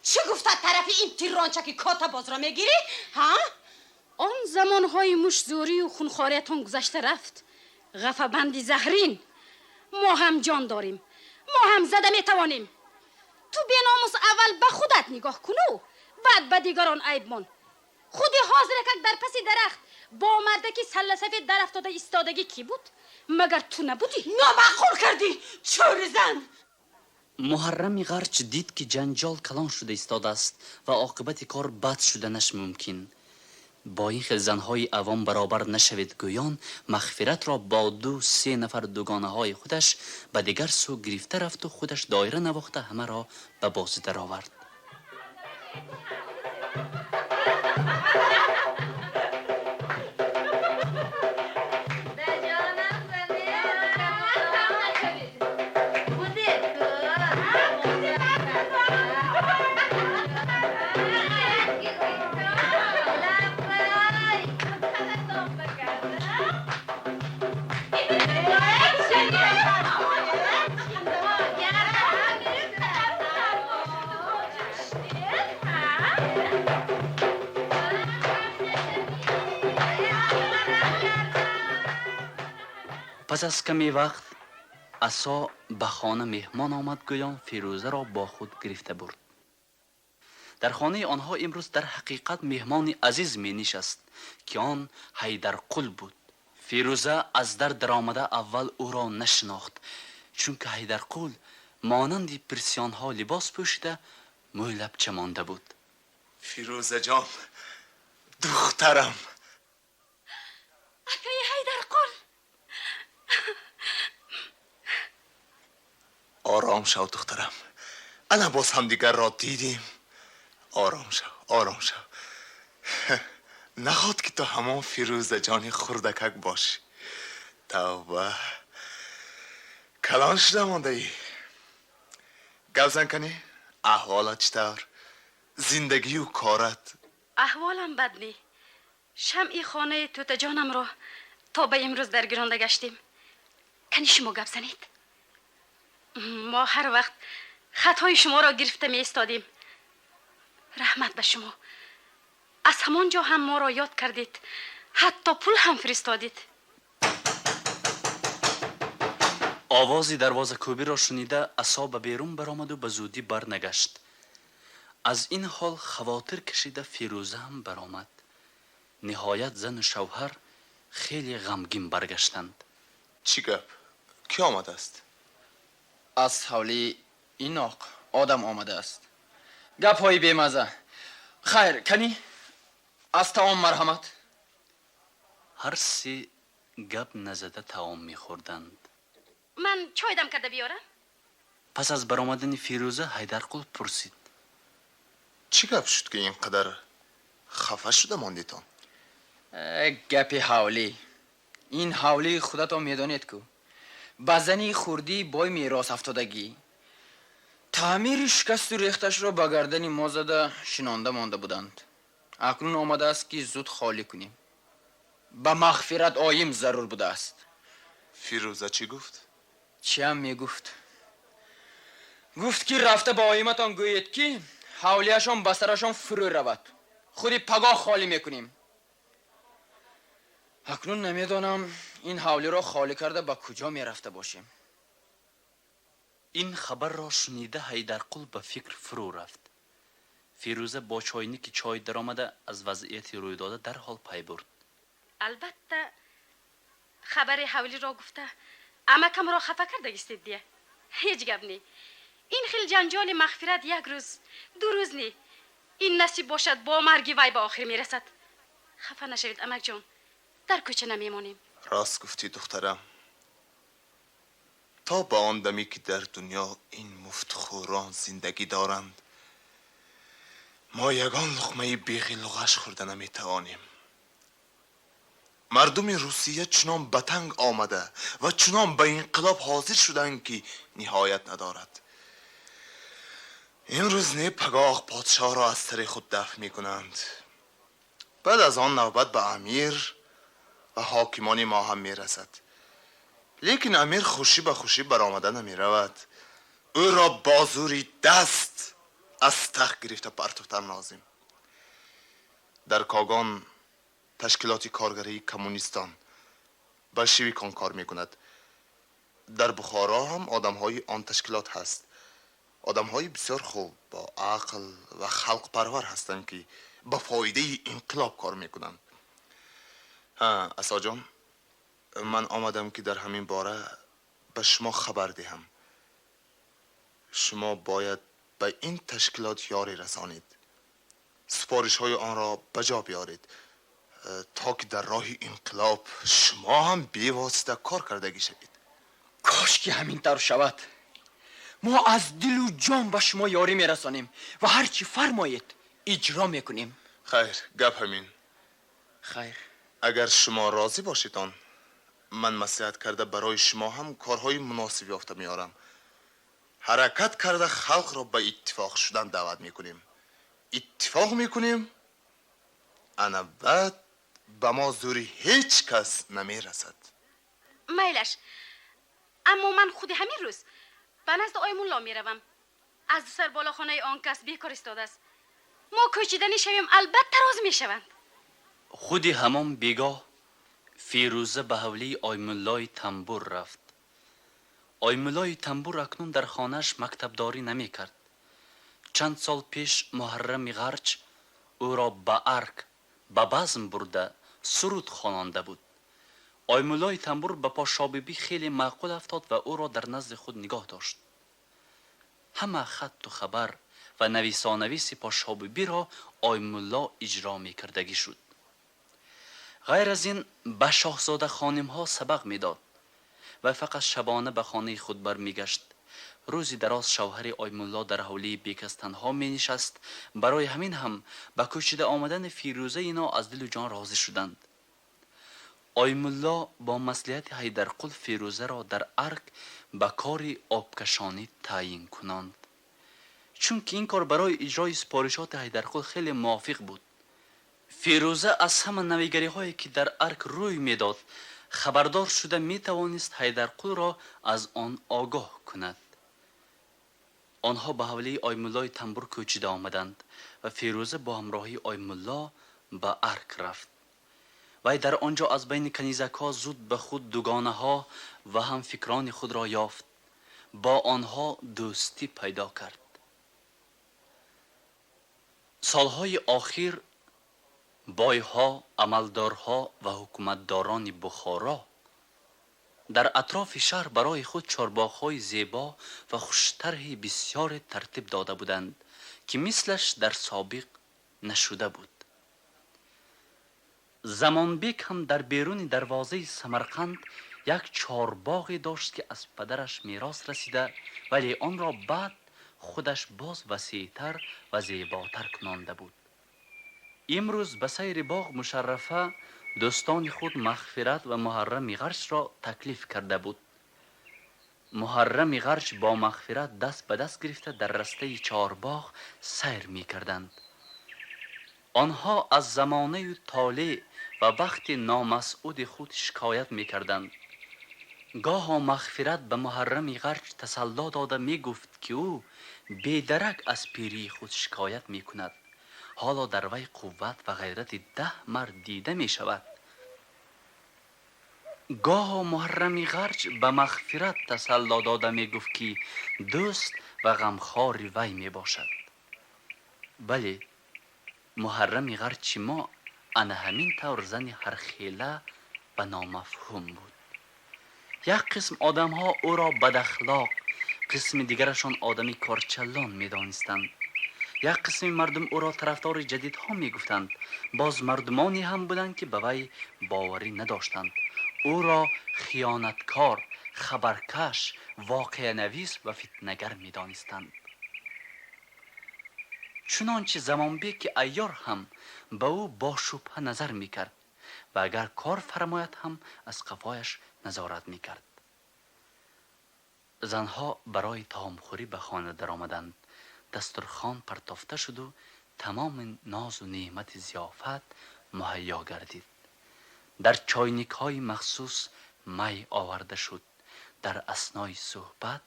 чӣ гуфта тарафи ин тиррончаки котабозро мегирӣ, ҳа? Он замонҳои муштзӯрию хунхориятон гузашта рафт. Ғафабанди заҳрин, мо ҳам ҷон дорем, мо ҳам зада метавонем. Ту беномус аввал ба худат нигоҳ куну баъд ба дигарон айб мон. Худи ҳозиракак дар паси дарахт бо мардаки салласафед дар афтода истодагӣ кӣ буд? Магар ту набудӣ? Номаъқул кардӣ, чӯри зан! Муҳаррами Ғарч дид, ки ҷанҷол калон шуда истодааст ва оқибати кор бад шуданаш мумкин. Бо ин хел занҳои авом баробар нашавед гӯён, Мағфиратро бо ду се нафар дугонаҳои худаш ба дигар сӯ гирифта рафту худаш доира навохта ҳамаро ба бозӣ даровард. Пас аз каме вақт Асо ба хона меҳмон омад, гӯён Фирӯзаро бо худ гирифта бурд. Дар хонаи онҳо имрӯз дар ҳақиқат меҳмони азиз менишаст, ки он Ҳайдарқул буд. Фирӯза аз дар даромада аввал ӯро нашинохт, чунки Ҳайдарқул монанди пирсиёнҳо либос пӯшида мӯйлабча монда буд. Фирӯзаҷон, духтарам. Акаи Ҳайдарқул. Ором шав, духтарам. Ана боз ҳамдигарро дидем. Ором шав, ором шав. Наход ки ту ҳамон Фирӯзаҷони хурдакак бошӣ. Тавба, калон шуда мондаӣ. Гап зан, канӣ, аҳволат чӣ тавр? Зиндагию корат? Аҳволам бад не. Шамъи хонаи тӯтаҷонамро то ба имрӯз даргиронда гаштем. Кани шумо гап занед. Мо ҳар вақт хатҳои шуморо гирифта меистодем. Раҳмат ба шумо. Аз ҳамон ҷо ҳам моро ёд кардед, ҳатто пул ҳам фиристодед. Овози дарвозакӯбиро шунида Асо ба берун баромаду ба зудӣ барнагашт. Аз ин ҳол хавотир кашида Фирӯза ҳам баромад. Ниҳоят зану шавҳар хеле ғамгин баргаштанд. Чӣ гап? Кӣ омадааст? Аз ҳавлии Иноқ одам омадааст. Гапҳои бемаза. Хайр, канӣ, аз таом марҳамат. Ҳар се гап назада таом мехӯрданд. Ман чой дам карда биёрам? Пас аз баромадани Фирӯза Ҳайдарқул пурсид: Чӣ гап шуд, ки ин қадар хафа шуда мондитон? Гапи ҳавлӣ. Ин ҳавлии худатон медонед ку, ба зани хурдӣ бой мерос афтодагӣ. Таъмири шикасту рехташро ба гардани мо зада шинонда монда буданд. Акнун омадааст, ки зуд холӣ кунем. Ба Мағфират оим зарур будааст. Фирӯза чӣ гуфт? Чиам мегуфт? Гуфт, ки рафта ба оиматон гӯед, ки ҳавлияшон ба сарашон фурӯ равад, худи пагоҳ холӣ мекунем. Акнун намедонам, ин ҳавлиро холӣ карда ба куҷо мерафта бошем. Ин хабарро шунида Ҳайдарқул ба фикр фурӯ рафт. Фирӯза бо чойники чой даромада аз вазъияти рӯйдода дарҳол пай бурд. Албатта, хабари ҳавлиро гуфта амакамро хафа кардагистед дия. Ҳеҷ гап не, ин хел ҷанҷоли Мағфират як рӯз, 2 рӯз не, ин насиб бошад, бо марги вай ба охир мерасад. Хафа нашавед, амакҷон, дар кӯча намемонем. Рост гуфтӣ, духтарам. То ба он даме ки дар дунё ин муфтхӯрон зиндагӣ доранд, мо ягон луқмаи беғилуғаш хӯрда наметавонем. Мардуми Русия чунон ба танг омада ва чунон ба инқилоб ҳозир шуданд, ки ниҳоят надорад. Имрӯз не, пагоҳ подшоҳро аз сари худ дафн мекунанд. Баъд аз он навбат ба амир ва ҳокимони мо ҳам мерасад. Лекин амир хушӣ ба хушӣ баромада намеравад. Ӯро бо зӯри даст аз тахт гирифта партофтан лозим. Дар Когон ташкилоти коргарии коммунистон большевикон кор мекунад. Дар Бухоро ҳам одамҳои он ташкилот ҳаст. Одамҳои бисёр хуб, бо ақл ва халқпарвар ҳастанд, ки ба фоидаи инқилоб кор мекунанд. Ҳа, Асоҷон, ман омадам, ки дар ҳамин бора ба шумо хабар диҳам. Шумо бояд ба ин ташкилот ёрӣ расонед, супоришҳои онро ба ҷо биёред, то ки дар роҳи инқилоб шумо ҳам бевосита кор кардагӣ шавед. Кош ки ҳамин тавр шавад. Мо аз дилу ҷон ба шумо ёрӣ мерасонем ва ҳар чӣ фармоед, иҷро мекунем. Хайр, гап ҳамин. Хайр. Агар шумо розӣ бошедон, ман маслиҳат карда барои шумо ҳам корҳои муносиб ёфта меорам. Ҳаракат карда халқро ба иттифоқ шудан даъват мекунем. Иттифоқ мекунем, ана баъд ба мо зӯри ҳеҷ кас намерасад. Майлаш, аммо ман худи ҳамин рӯз ба назди Оймулло меравам. Аз ду сар болохонаи он кас бекор истодааст. Мо кӯчиданӣ шавем, албатта розӣ мешаванд. Худи ҳамон бегоҳ Фирӯза ба ҳавлии Оймуллои Тамбур рафт. Оймуллои Тамбур акнун дар хонааш мактабдорӣ намекард. Чанд сол пеш Муҳаррами Ғарч ӯро ба арк, ба базм бурда суруд хононда буд. Оймуллои Тамбур ба Подшобибӣ хеле маъқул афтод ва ӯро дар назди худ нигоҳ дошт. Ҳама хатту хабар ва нависонависи Подшобибиро Оймулло иҷро мекардагӣ шуд. Ғайр аз ин ба шоҳзода хонимҳо сабақ медод ва фақат шабона ба хонаи худ бармегашт. Рӯзи дароз шавҳари Оймулло дар ҳавлии бекас танҳо менишаст. Барои ҳамин ҳам ба кӯчида омадани Фирӯза ино аз дилу ҷон розӣ шуданд. Оймулло бо маслиҳати Ҳайдарқул Фирӯзаро дар арк ба кори обкашонӣ таъйин кунонд, чунки ин кор барои иҷрои супоришоти Ҳайдарқул хеле мувофиқ буд. Фирӯза аз ҳама навигариҳое ки дар арк рӯй медод, хабардор шуда метавонист Ҳайдарқулро аз он огоҳ кунад. Онҳо ба ҳавлии Оймуллои Тамбур кӯчида омаданд ва Фирӯза бо ҳамроҳии Оймулло ба арк рафт. Вай дар он ҷо аз байни канизакҳо зуд ба худ дугонаҳо ва ҳамфикрони худро ёфт. Бо онҳо дӯстӣ пайдо кард. Солҳои охир бойҳо, амалдорҳо ва ҳукуматдорони Бухоро дар атрофи шаҳр барои худ чорбоғҳои зебо ва хуштарҳи бисёре тартиб дода буданд, ки мислаш дар собиқ нашуда буд. Замонбек ҳам дар беруни дарвозаи Самарқанд як чорбоғе дошт, ки аз падараш мерос расида, вале онро баъд худаш боз васеътар ва зеботар кунонда буд. Имрӯз ба сайри боғ Мушаррафа дӯстони худ Мағфират ва Муҳаррами Ғарчро таклиф карда буд. Муҳаррами Ғарч бо Мағфират даст ба даст гирифта дар растаи чорбоғ сайр мекарданд. Онҳо аз замонаю толеъ ва бахти номасъуди худ шикоят мекарданд. Гоҳо Мағфират ба Муҳаррами Ғарч тасалло дода мегуфт, ки ӯ бедарак аз пирии худ шикоят мекунад. Ҳоло дар вай қувват ва ғайрати 10 мард дида мешавад. Гоҳо Муҳаррами Ғарч ба Мағфират тасалло дода мегуфт, ки дӯст ва ғамхори вай мебошад. Бале, Муҳаррами Ғарчи мо ана ҳамин тавр зани ҳархела ва номафҳум буд. Як қисм одамҳо ӯро бадахлоқ, қисми дигарашон одами корчаллон медонистанд. Як қисми мардум ӯро тарафдори ҷадидҳо мегуфтанд. Боз мардумоне ҳам буданд, ки ба вай боварӣ надоштанд. Ӯро хиёнаткор, хабаркаш, воқеанавис ва фитнагар медонистанд. Чунончи Замонбеки айёр ҳам ба ӯ бо шубҳа назар мекард ва агар кор фармояд ҳам аз қафояш назорат мекард. Занҳо барои таомхӯрӣ ба хона даромаданд. Дастурхон партофта шуду тамоми нозу неъмати зиёфат муҳайё гардид. Дар чойникҳои махсус май оварда шуд. Дар аснои суҳбат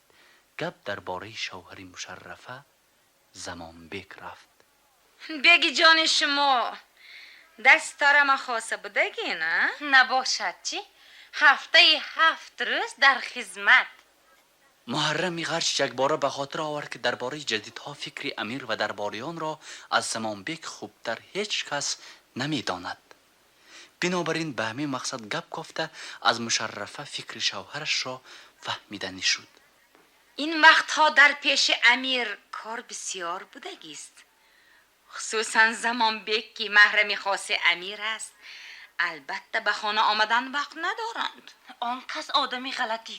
гап дар бораи шавҳари Мушаррафа Замонбек рафт. Беги ҷони, шумо дастарама хоса будагин, а? Набошад чӣ? Ҳафтаи 7 рӯз дар хизмат. Муҳаррами Ғарч якбора ба хотир овард, ки дар бораи ҷадидҳо фикри амир ва дарбориёнро аз Замонбек хубтар ҳеҷ кас намедонад. Бинобар ин ба ҳамин мақсад гап кофта аз Мушаррафа фикри шавҳарашро фаҳмиданӣ шуд. Ин вақтҳо дар пеши амир кор бисёр будагист. Хусусан Замонбек, ки маҳрами хоси амир аст, албатта ба хона омадан вақт надоранд. Он кас одами ғалатӣ.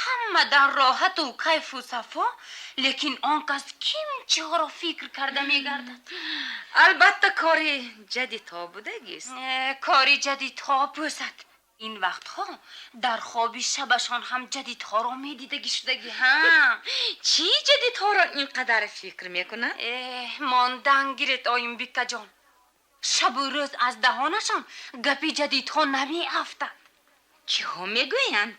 Ҳама дар роҳату кайфу сафо, лекин он кас ким чиҳоро фикр карда мегардад. Албатта, кори ҷадидҳо будагист. Кори ҷадидҳо бӯсад. Ин вақтҳо дар хоби шабашон ҳам ҷадидҳоро медидагӣ шудагӣ. Ҳа. Чӣ ҷадидҳоро ин қадар фикр мекунад? Мондан гиред, оим Биккаҷон. Шабу рӯз аз даҳонашон гапи ҷадидҳо намеафтад. Чиҳо мегӯянд?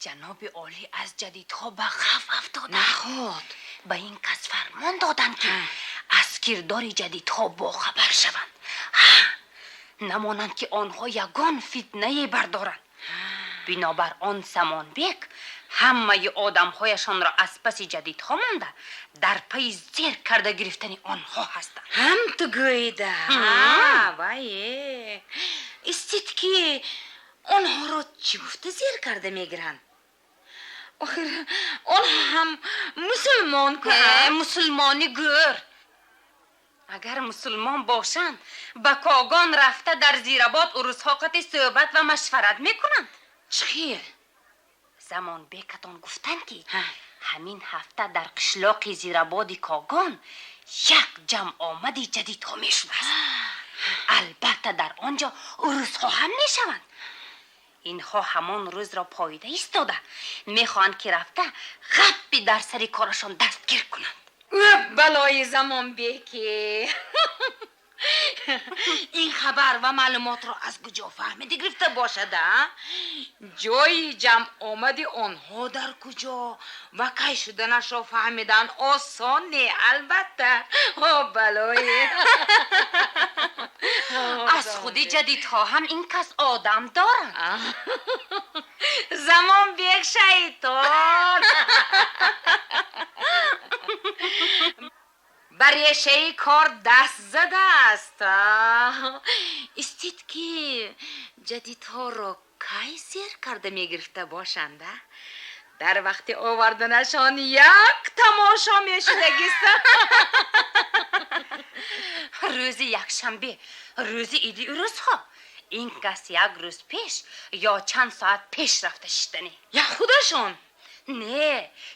Ҷаноби олӣ аз ҷадидҳо ба хавф афтоданд. Наход? Ба ин кас фармон доданд, ки аз кирдори ҷадидҳо бохабар шаванд, намонанд, ки онҳо ягон фитнае бардоранд. Бинобар он Самонбек ҳамаи одамҳояшонро аз паси ҷадидҳо монда, дар пайи зер карда гирифтани онҳо ҳастанд. Ҳам ту гӯида вае, истид, ки онҳоро чӣ гуфта зер карда мегиранд? Охир онҳо ҳам мусулмон ку. Мусулмони гӯр. Агар мусулмон бошанд, ба Когон рафта, дар Зирабод урусҳо қати суҳбат ва машварат мекунанд. Чӣ хел? Замонбекатон гуфтанд, ки ҳамин ҳафта дар қишлоқи Зирабоди Когон як ҷамъомади ҷадидҳо мешудааст. Албатта, дар он ҷо урусҳо ҳам мешаванд. Инҳо ҳамон рӯзро поида истода мехоҳанд, ки рафта ғаппи дар сари корашон дастгир кунанд. Балои Замонбеки! Ин хабар ва маълумотро аз куҷо фаҳмида гирифта бошад, а? Ҷои ҷамъомади онҳо дар куҷо ва кай шуданашро фаҳмидан осон не, албатта. О балое! Аз худи ҷадидҳо ҳам ин кас одам доранд. Замонбек шайтон ба решаи кор даст задааст. Истид, ки ҷадидҳоро кай зер карда мегирифта бошанд? Дар вақти оварданашон як тамошо мешудагист. Рӯзи якшанбе, рӯзи иди урусҳо. Ин кас як рӯз пеш ё чанд соат пеш рафта шиштанӣ. Я худашон? Не,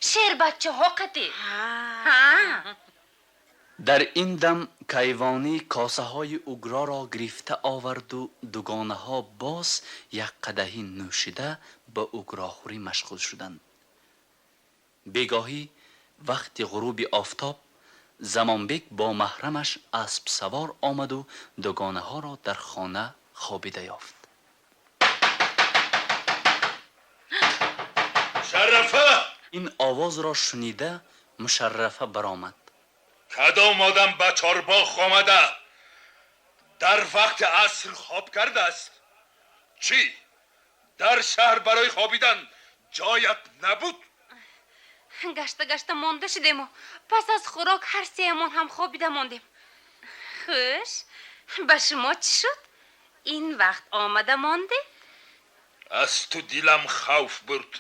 шербачаҳо қатӣ. Дар ин дам кайвонӣ косаҳои угроро гирифта оварду дугонаҳо боз як қадаҳӣ нӯшида ба угрохӯрӣ машғул шуданд. Бегоҳӣ, вақти ғуруби офтоб, Замонбек бо маҳрамаш аспсавор омаду дугонаҳоро дар хона хобида ёфт. Мушаррафа! Ин овозро шунида, Мушаррафа баромад. Кадом одам ба чорбоғ омада, дар вақти аср хоб кардааст? Чӣ, Дар шаҳр барои хобидан ҷоят набуд. Гашта гашта монда шудему пас аз хӯрок ҳар сеямон ҳам хобида мондем. Хуш, ба шумо чӣ шуд? Ин вақт омада мондед? Аз ту дилам хавф бурд.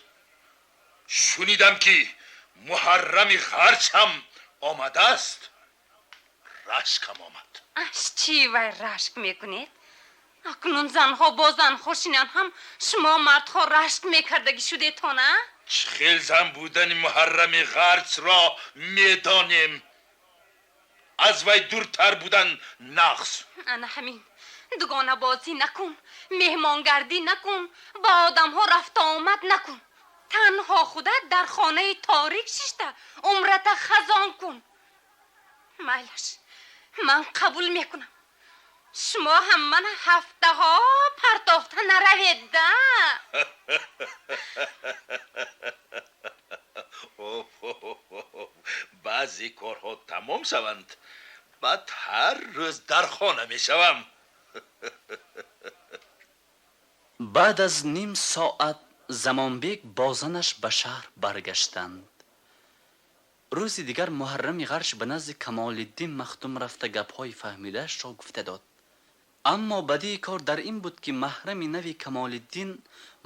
Шунидам ки Муҳаррами Ғарч ҳам омадааст. Рашкам омад. Аз чӣ вай рашк мекунед? Акнун занҳо бо занҳо шинан ҳам шумо мардҳо рашк мекардагӣ шудетон, а? Чӣ хел зан будани Муҳаррами Ғарчро медонем. Аз вай дуртар будан нағз. Ана ҳамин. Дугонабозӣ накун, меҳмонгардӣ накун, ба одамҳо рафта омад накун. Танҳо худат дар хонаи торик шишта умрата хазон кун. Майлаш, ман қабул мекунам. Шумо ҳам мана ҳафтаҳо партофта наравед, да? Баъзе корҳо тамом шаванд, баъд ҳар рӯз дар хона мешавам. Баъд аз ним соат Замонбек бо занаш ба шаҳр баргаштанд. Рӯзи дигар Муҳаррами Ғарч ба назди Камолиддин Махдум рафта гапҳои фаҳмидаашро гуфта дод. Аммо бадии кор дар ин буд, ки маҳрами нави Камолиддин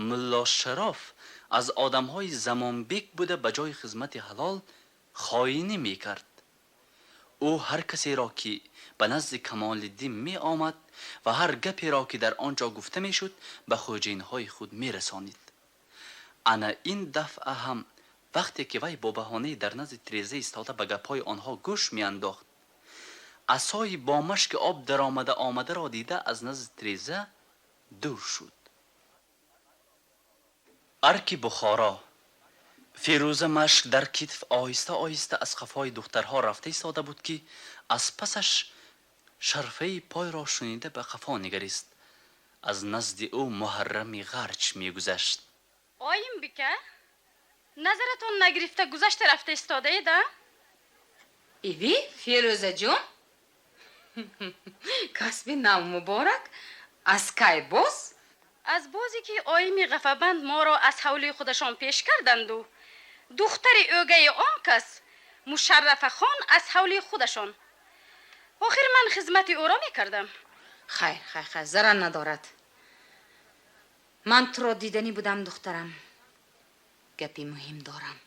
Мулло Шароф аз одамҳои Замонбек буда ба ҷои хизмати ҳалол хоинӣ мекард. Ӯ ҳар касеро ки ба назди Камолиддин меомад ва ҳар гаперо ки дар он ҷо гуфта мешуд, ба хоҷаинҳои худ мерасонид. Ана ин дафъа ҳам вақте ки вай бо баҳонаи дар назди тиреза истода ба гапҳои онҳо гӯш меандохт, асои бо машки об даромада омадаро дида аз назди тиреза дур шуд. Арки Бухоро. Фирӯза машк дар китф оҳиста оҳиста аз қафои духтарҳо рафта истода буд, ки аз пасаш шарфаи пойро шунида ба қафо нигарист. Аз назди ӯ Муҳаррами Ғарч мегузашт. Оим бика, назаратон нагирифта гузашта рафта истодаед, а? Иви, Фирӯзаҷон, касби нав муборак. Аз кай боз? Аз бозе ки оими ғафабанд моро аз ҳавлии худашон пеш карданду духтари ӯгаи он кас Мушаррафахон аз ҳавлии худашон. Охир ман хизмати ӯро мекардам. Хайр, хайр, хайр, зарар надорад. Ман туро диданӣ будам, духтарам. Гапи муҳим дорам.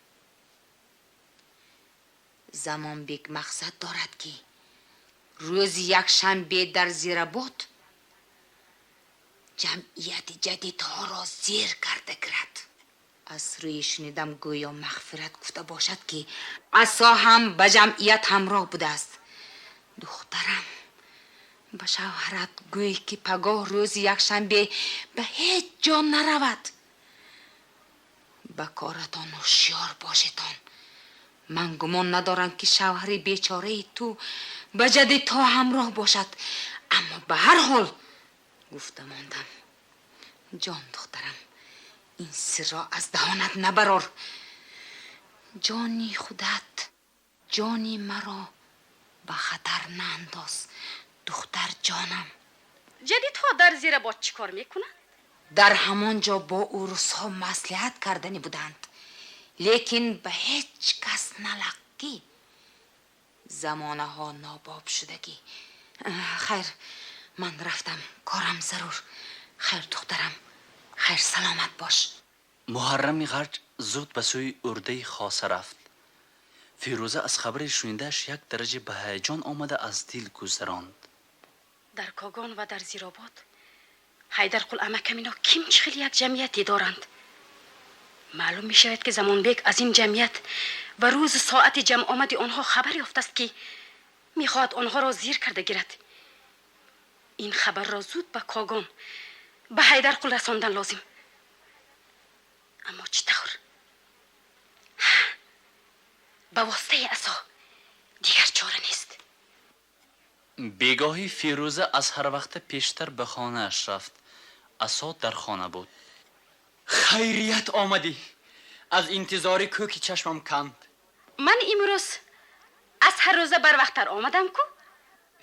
Замонбек мақсад дорад, ки рӯзи якшанбе дар Зирабод ҷамъияти ҷадидҳоро зер карда гирад. Аз рӯи шунидам гӯё Мағфират гуфта бошад, ки асо ҳам ба ҷамъият ҳамроҳ будааст. Духтарам, ба шавҳарат гӯй, ки пагоҳ рӯзи якшанбе ба ҳеҷ ҷо наравад. Ба коратон ҳушёр бошедон. Ман гумон надорам, ки шавҳари бечораи ту ба ҷадидҳо ҳамроҳ бошад, аммо ба ҳар ҳол гуфта мондам. Ҷон духтарам, ин сирро аз даҳонат набарор. Ҷони худат, ҷони маро ба хатар наандоз, духтар ҷонам. Ҷадидҳо дар Зирабод чӣ кор мекунанд? Дар ҳамон ҷо бо урусҳо маслиҳат карданӣ буданд, лекин ба ҳеҷ кас налаққӣ. Замонаҳо нобоб шудагӣ. Хайр, ман рафтам, корам зарур. Хайр, духтарам, хайр, саломат бош. Муҳаррами Ғарч зуд ба сӯи урдаи хоса рафт. Фирӯза аз хабари шунидааш як дараҷа ба ҳаяҷон омада аз дил гузаронд. Дар Когон ва дар Зиробод Ҳайдарқул амакам ино ким чӣ хел як ҷамъияте доранд. Маълум мешавад, ки Замонбек аз ин ҷамъият ва рӯзу соати ҷамъомади онҳо хабар ёфтааст, ки мехоҳад онҳоро зир карда гирад. Ин хабарро зуд ба Когон, ба Ҳайдарқул расондан лозим. Аммо чӣ тавр? Ба воситаи асо, дигар чора нест. Бегоҳӣ Фирӯза аз ҳар вақта пештар ба хонааш рафт. Асо дар хона буд. Хайрият омадӣ. Аз интизори кӯки чашмам канд. Ман имрӯз аз ҳар рӯза барвақттар омадам ку.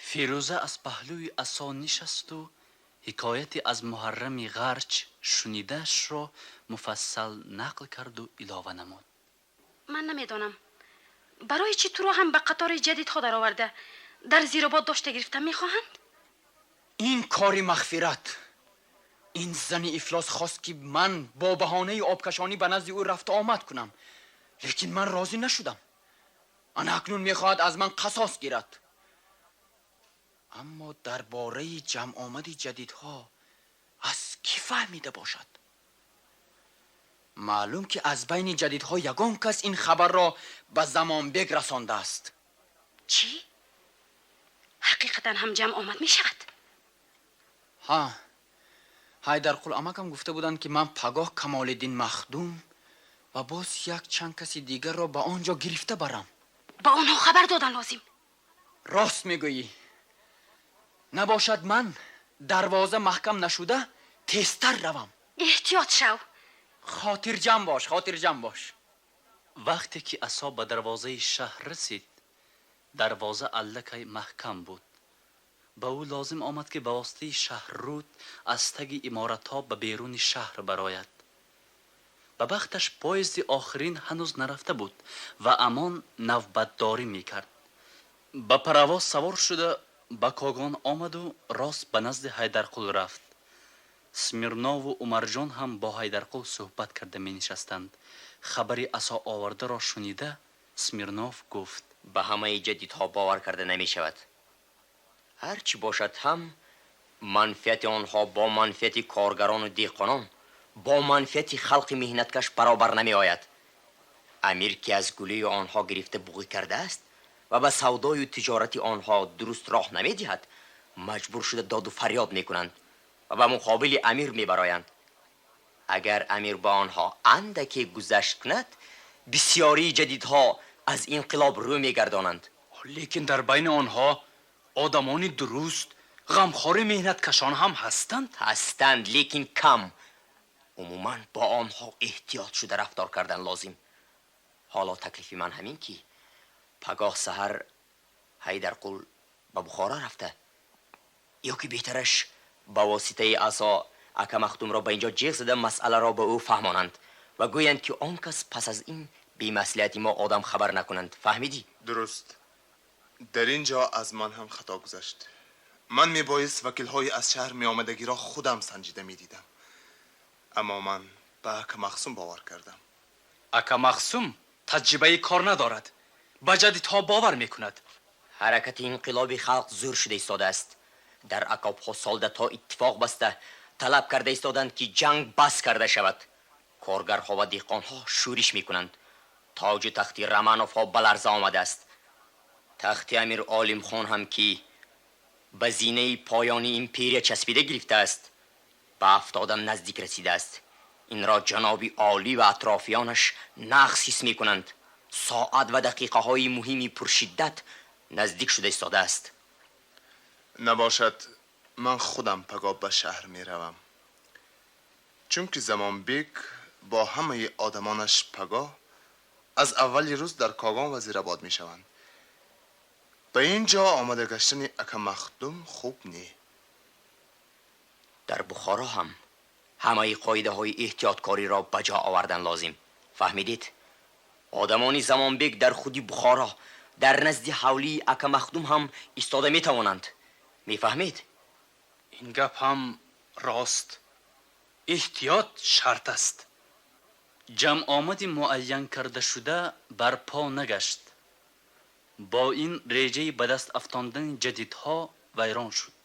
Фирӯза аз паҳлӯи асо нишасту ҳикояти аз Муҳаррами Ғарч шунидаашро муфассал нақл карду илова намуд. Ман намедонам барои чӣ туро ҳам ба қатори ҷадидҳо дароварда дар Зиробод дошта гирифта мехоҳанд? Ин кори Мағфират. Ин зани ифлос хост, ки ман бо баҳонаи обкашонӣ ба назди ӯ рафта омад кунам, лекин ман розӣ нашудам. Ана акнун мехоҳад аз ман қасос гирад. Аммо дар бораи ҷамъомади ҷадидҳо аз кӣ фаҳмида бошад? Маълум, ки аз байни ҷадидҳо ягон кас ин хабарро ба Замонбек расондааст. Чӣ? Ҳақиқатан ҳам ҷамъомад мешавад? Ҳа, Ҳайдарқул амакам гуфта буданд, ки ман пагоҳ Камолиддин Махдум ва боз як чанд каси дигарро ба он ҷо гирифта барам. Ба онҳо хабар додан лозим. Рост мегӯӣ. Набошад, ман дарвоза маҳкам нашуда тезтар равам. Эҳтиёт шав. Хотирҷамъ бош, хотирҷамъ бош. Вақте ки Асо ба дарвозаи шаҳр расид, дарвоза аллакай маҳкам буд. Ба ӯ лозим омад, ки ба воситаи шаҳрруд аз таги иморатҳо ба беруни шаҳр барояд. Ба бахташ поезди охирин ҳанӯз нарафта буд ва Амон навбатдорӣ мекард. Ба паровоз савор шуда ба Когон омаду рост ба назди Ҳайдарқул рафт. Смирнову Умарҷон ҳам бо Ҳайдарқул суҳбат карда менишастанд. Хабари Асо овардаро шунида, Смирнов гуфт: Ба ҳамаи ҷадидҳо бовар карда намешавад. Ҳар чӣ бошад ҳам, манфиати онҳо бо манфиати коргарону деҳқонон, бо манфиати халқи меҳнаткаш баробар намеояд. Амир, ки аз гулӯи онҳо гирифта буғӣ кардааст ва ба савдою тиҷорати онҳо дуруст роҳ намедиҳад, маҷбур шуда доду фарёд мекунанд ва ба муқобили амир мебароянд. Агар амир ба онҳо андаке гузашт кунад, бисёрии ҷадидҳо аз инқилоб рӯ мегардонанд. Лекин дар байни онҳо одамони дуруст, ғамхори меҳнаткашон ҳам ҳастанд. Ҳастанд, лекин кам. Умуман бо онҳо эҳтиёт шуда рафтор кардан лозим. Ҳоло таклифи ман ҳамин, ки пагоҳ саҳар Ҳайдарқул ба Бухоро рафта, ё ки беҳтараш, ба воситаи Асо ака Махдумро ба инҷо ҷеғ зада, масъаларо ба ӯ фаҳмонанд ва гӯянд, ки он кас пас аз ин бемаслиҳати мо одам хабар накунанд. Фаҳмидӣ? Дуруст. Дар ин ҷо аз ман ҳам хато гузашт. Ман мебоист вакилҳои аз шаҳр меомадагиро худам санҷида медидам, аммо ман ба ака Махсум бовар кардам. Ака Махсум таҷрибаи кор надорад, ба ҷадидҳо бовар мекунад. Ҳаракати инқилоби халқ зӯр шуда истодааст. Дар акобҳо солдатҳо иттифоқ баста, талаб карда истоданд, ки ҷанг бас карда шавад. Коргарҳо ва деҳқонҳо шӯриш мекунанд. Тоҷу тахти Романовҳо ба ларза омадааст. Тахти амир Олимхон ҳам, ки ба зинаи поёни империя часпида гирифтааст, ба афтодан наздик расидааст. Инро ҷаноби олӣ ва атрофиёнаш нағз ҳис мекунанд. Соат ва дақиқаҳои муҳими пуршиддат наздик шуда истодааст. Набошад, ман худам пагоҳ ба шаҳр меравам, чунки Замонбек бо ҳамаи одамонаш пагоҳ аз аввали рӯз дар Когон ва Зирабод мешаванд. Ба ин ҷо омада гаштани ака Махдум хуб не. Дар Бухоро ҳам ҳамаи қоидаҳои эҳтиёткориро ба ҷо овардан лозим. Фаҳмидед? Одамони Замонбек дар худи Бухоро, дар назди ҳавлии ака Махдум ҳам истода метавонанд. Мефаҳмед? Ин гап ҳам рост. Эҳтиёт шарт аст. Ҷамъомади муайян кардашуда барпо нагашт. Бо ин реҷаи ба даст афтондани ҷадидҳо вайрон шуд.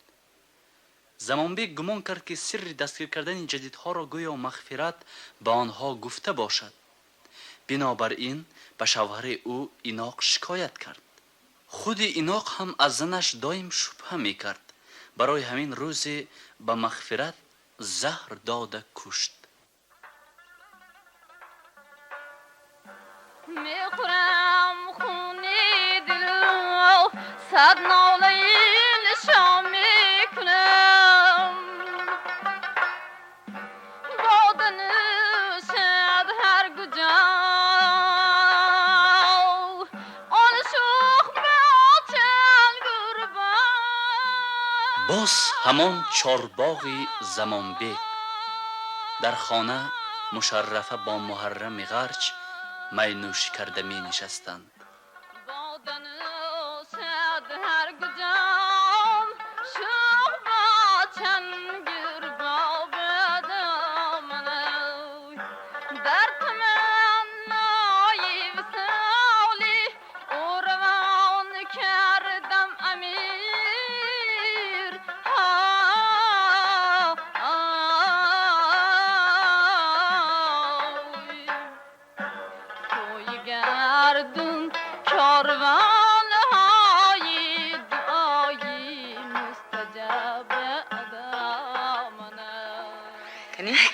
Замонбек гумон кард, ки сирри дастгир кардани ҷадидҳоро гӯё Мағфират ба онҳо гуфта бошад. Бинобар ин ба шавҳари ӯ Иноқ шикоят кард. Худи Иноқ ҳам аз занаш доим шубҳа мекард. Барои ҳамин рӯзе ба Мағфират заҳр дода кушт. Мехӯрам хуни дилу сад нолаи нишон мекунам. Бода нӯшад ҳар куҷо, он шӯх бо чанд гурба. Боз ҳамон чорбоғи Замонбек. Дар хона Мушаррафа бо Муҳаррами Ғарч майнӯшӣ карда менишастанд.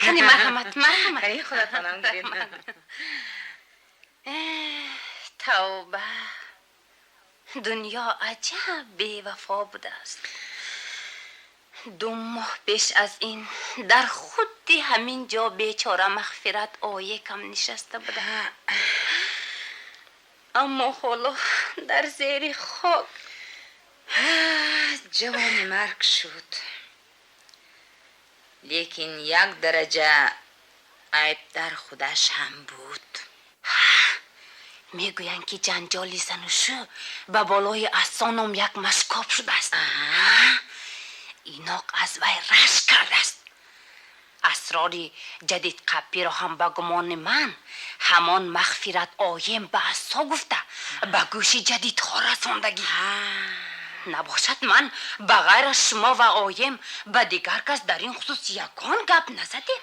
Кани марҳамат, марҳамат. Кани худатонам гиред. Тавба, дунё аҷаб бевафо будааст. 2 моҳ пеш аз ин дар худи ҳамин ҷо бечора Мағфират оекам нишаста буда, аммо ҳоло дар зери хок. Ҷавони марг шуд, лекин як дараҷа айб дар худаш ҳам буд. Мегӯянд ки ҷанҷоли зану шу ба болои ассоном як машкоб шудааст. Иноқ аз вай рашк кардааст. Асрори ҷадидқаппиро ҳам ба гумони ман ҳамон Мағфират оем ба ассо гуфта ба гӯши ҷадидҳо расондагӣ. Набошад, ман ба ғайр аз шумо ва оем ба дигар кас дар ин хусус ягон гап назадем.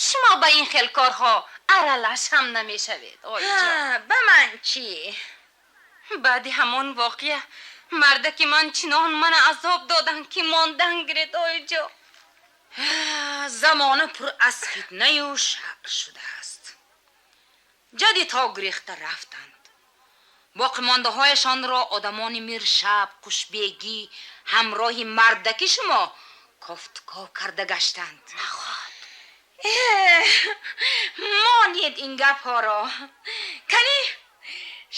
Шумо ба ин хел корҳо аралаш ҳам намешавед, оиҷон. Ба ман чӣ? Баъди ҳамон воқеа мардаки ман чунон мана азоб доданд, ки мондан гиред, оиҷон. Замона пур аз фитнаю шар шудааст. Ҷадидҳо гурехта рафтанд. Боқимондаҳояшонро одамони Миршаб, Қушбегӣ ҳамроҳи мардаки шумо кофтуков карда гаштанд. Наход. Монед ин гапҳоро. Кани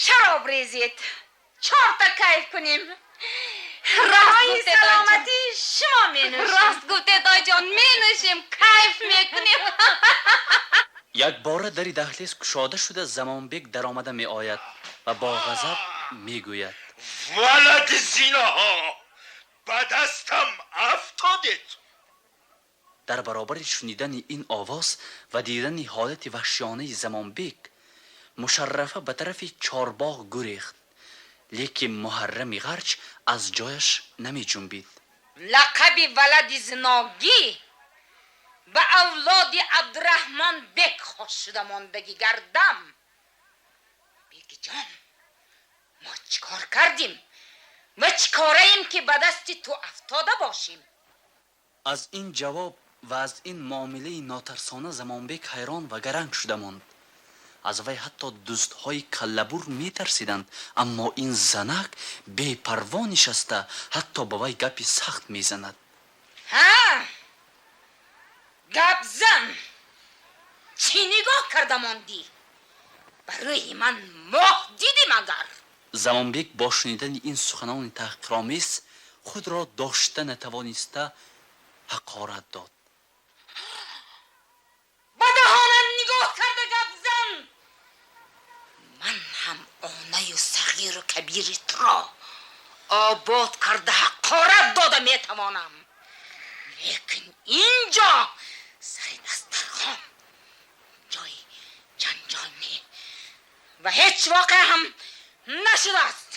шароб резед, чорта кайф кунем. Роҳи саломатӣ шумо менӯшем. Рост гуфтед, ойҷон, менӯшем, кайф мекунем. Якбора дари даҳлез кушода шуда Замонбек даромада меояд ва бо ғазаб мегӯяд: валади зиноҳо, ба дастам афтодед. Дар баробари шунидани ин овоз ва дидани ҳолати ваҳшиёнаи Замонбек, Мушаррафа ба тарафи чорбоғ гурехт, лекин Муҳаррами Ғарч аз ҷояш намеҷунбид. Лақаби валади зиногӣ ба авлоди Абдураҳмон бек хос шуда мондагӣ гардам. Бегиҷон, мо чӣ кор кардем ва чӣ кораем, ки ба дасти ту афтода бошем? Аз ин ҷавоб ва аз ин муомилаи нотарсона Замонбек ҳайрон ва гаранг шуда монд. Аз вай ҳатто дӯстҳои каллабур метарсиданд, аммо ин занак бепарво нишаста ҳатто ба вай гапи сахт мезанад. Ҳа, гап зан, чӣ нигоҳ карда мондӣ? Ба рӯи ман моҳ дидӣ магар? Замонбек бо шунидани ин суханони таҳқиромез худро дошта натавониста ҳақорат дод. Ба даҳонам нигоҳ карда гап зан. Ман ҳам онаю сағиру кабири туро обод карда ҳақорат дода метавонам, лекин инҷо сари дастархон ҷои ҷанҷол не ва ҳеҷ воқеа ҳам нашудааст.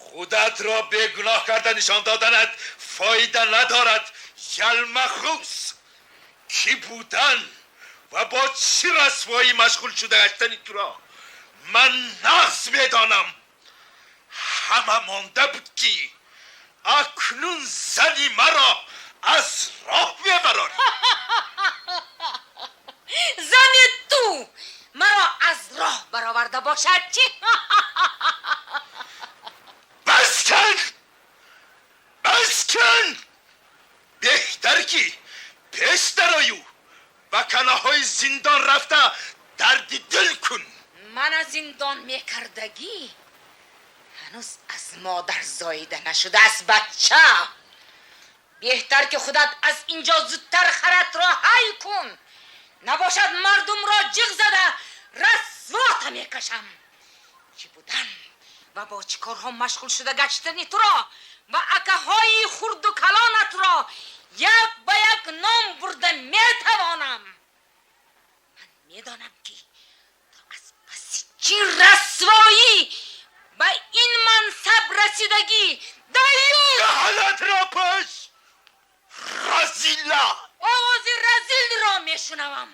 Худатро бегуноҳ карда нишон доданат фоида надорад, ялмахус. Кӣ будан ва бо чӣ расвоӣ машғул шуда гаштани туро ман нағз медонам. Ҳама монда буд, ки акнун зани маро аз роҳ мебарорӣ. Зани ту маро аз роҳ бароварда бошад чӣ? Бас кун, бас кун. Беҳтар ки пеш дарою ба канаҳои зиндон рафта дарди дил кун. Ман аз зиндон мекардагӣ ҳанӯз аз модар зоида нашудааст, бача. Беҳтар ки худат аз инҷо зудтар харат ро ҳай кун. Набошад мардумро ҷиғ зада расвота мекашам. Ки будан ва бо чӣ корҳо машғул шуда гаштани туро ва акаҳои хурду калонатро як ба як ном бурда метавонам. Ман медонам ки ту аз паси чӣ расвоӣ ба ин мансаб расидагӣ. Даюс! Даҳанатро пӯш, разила! Овози разилро мешунавам.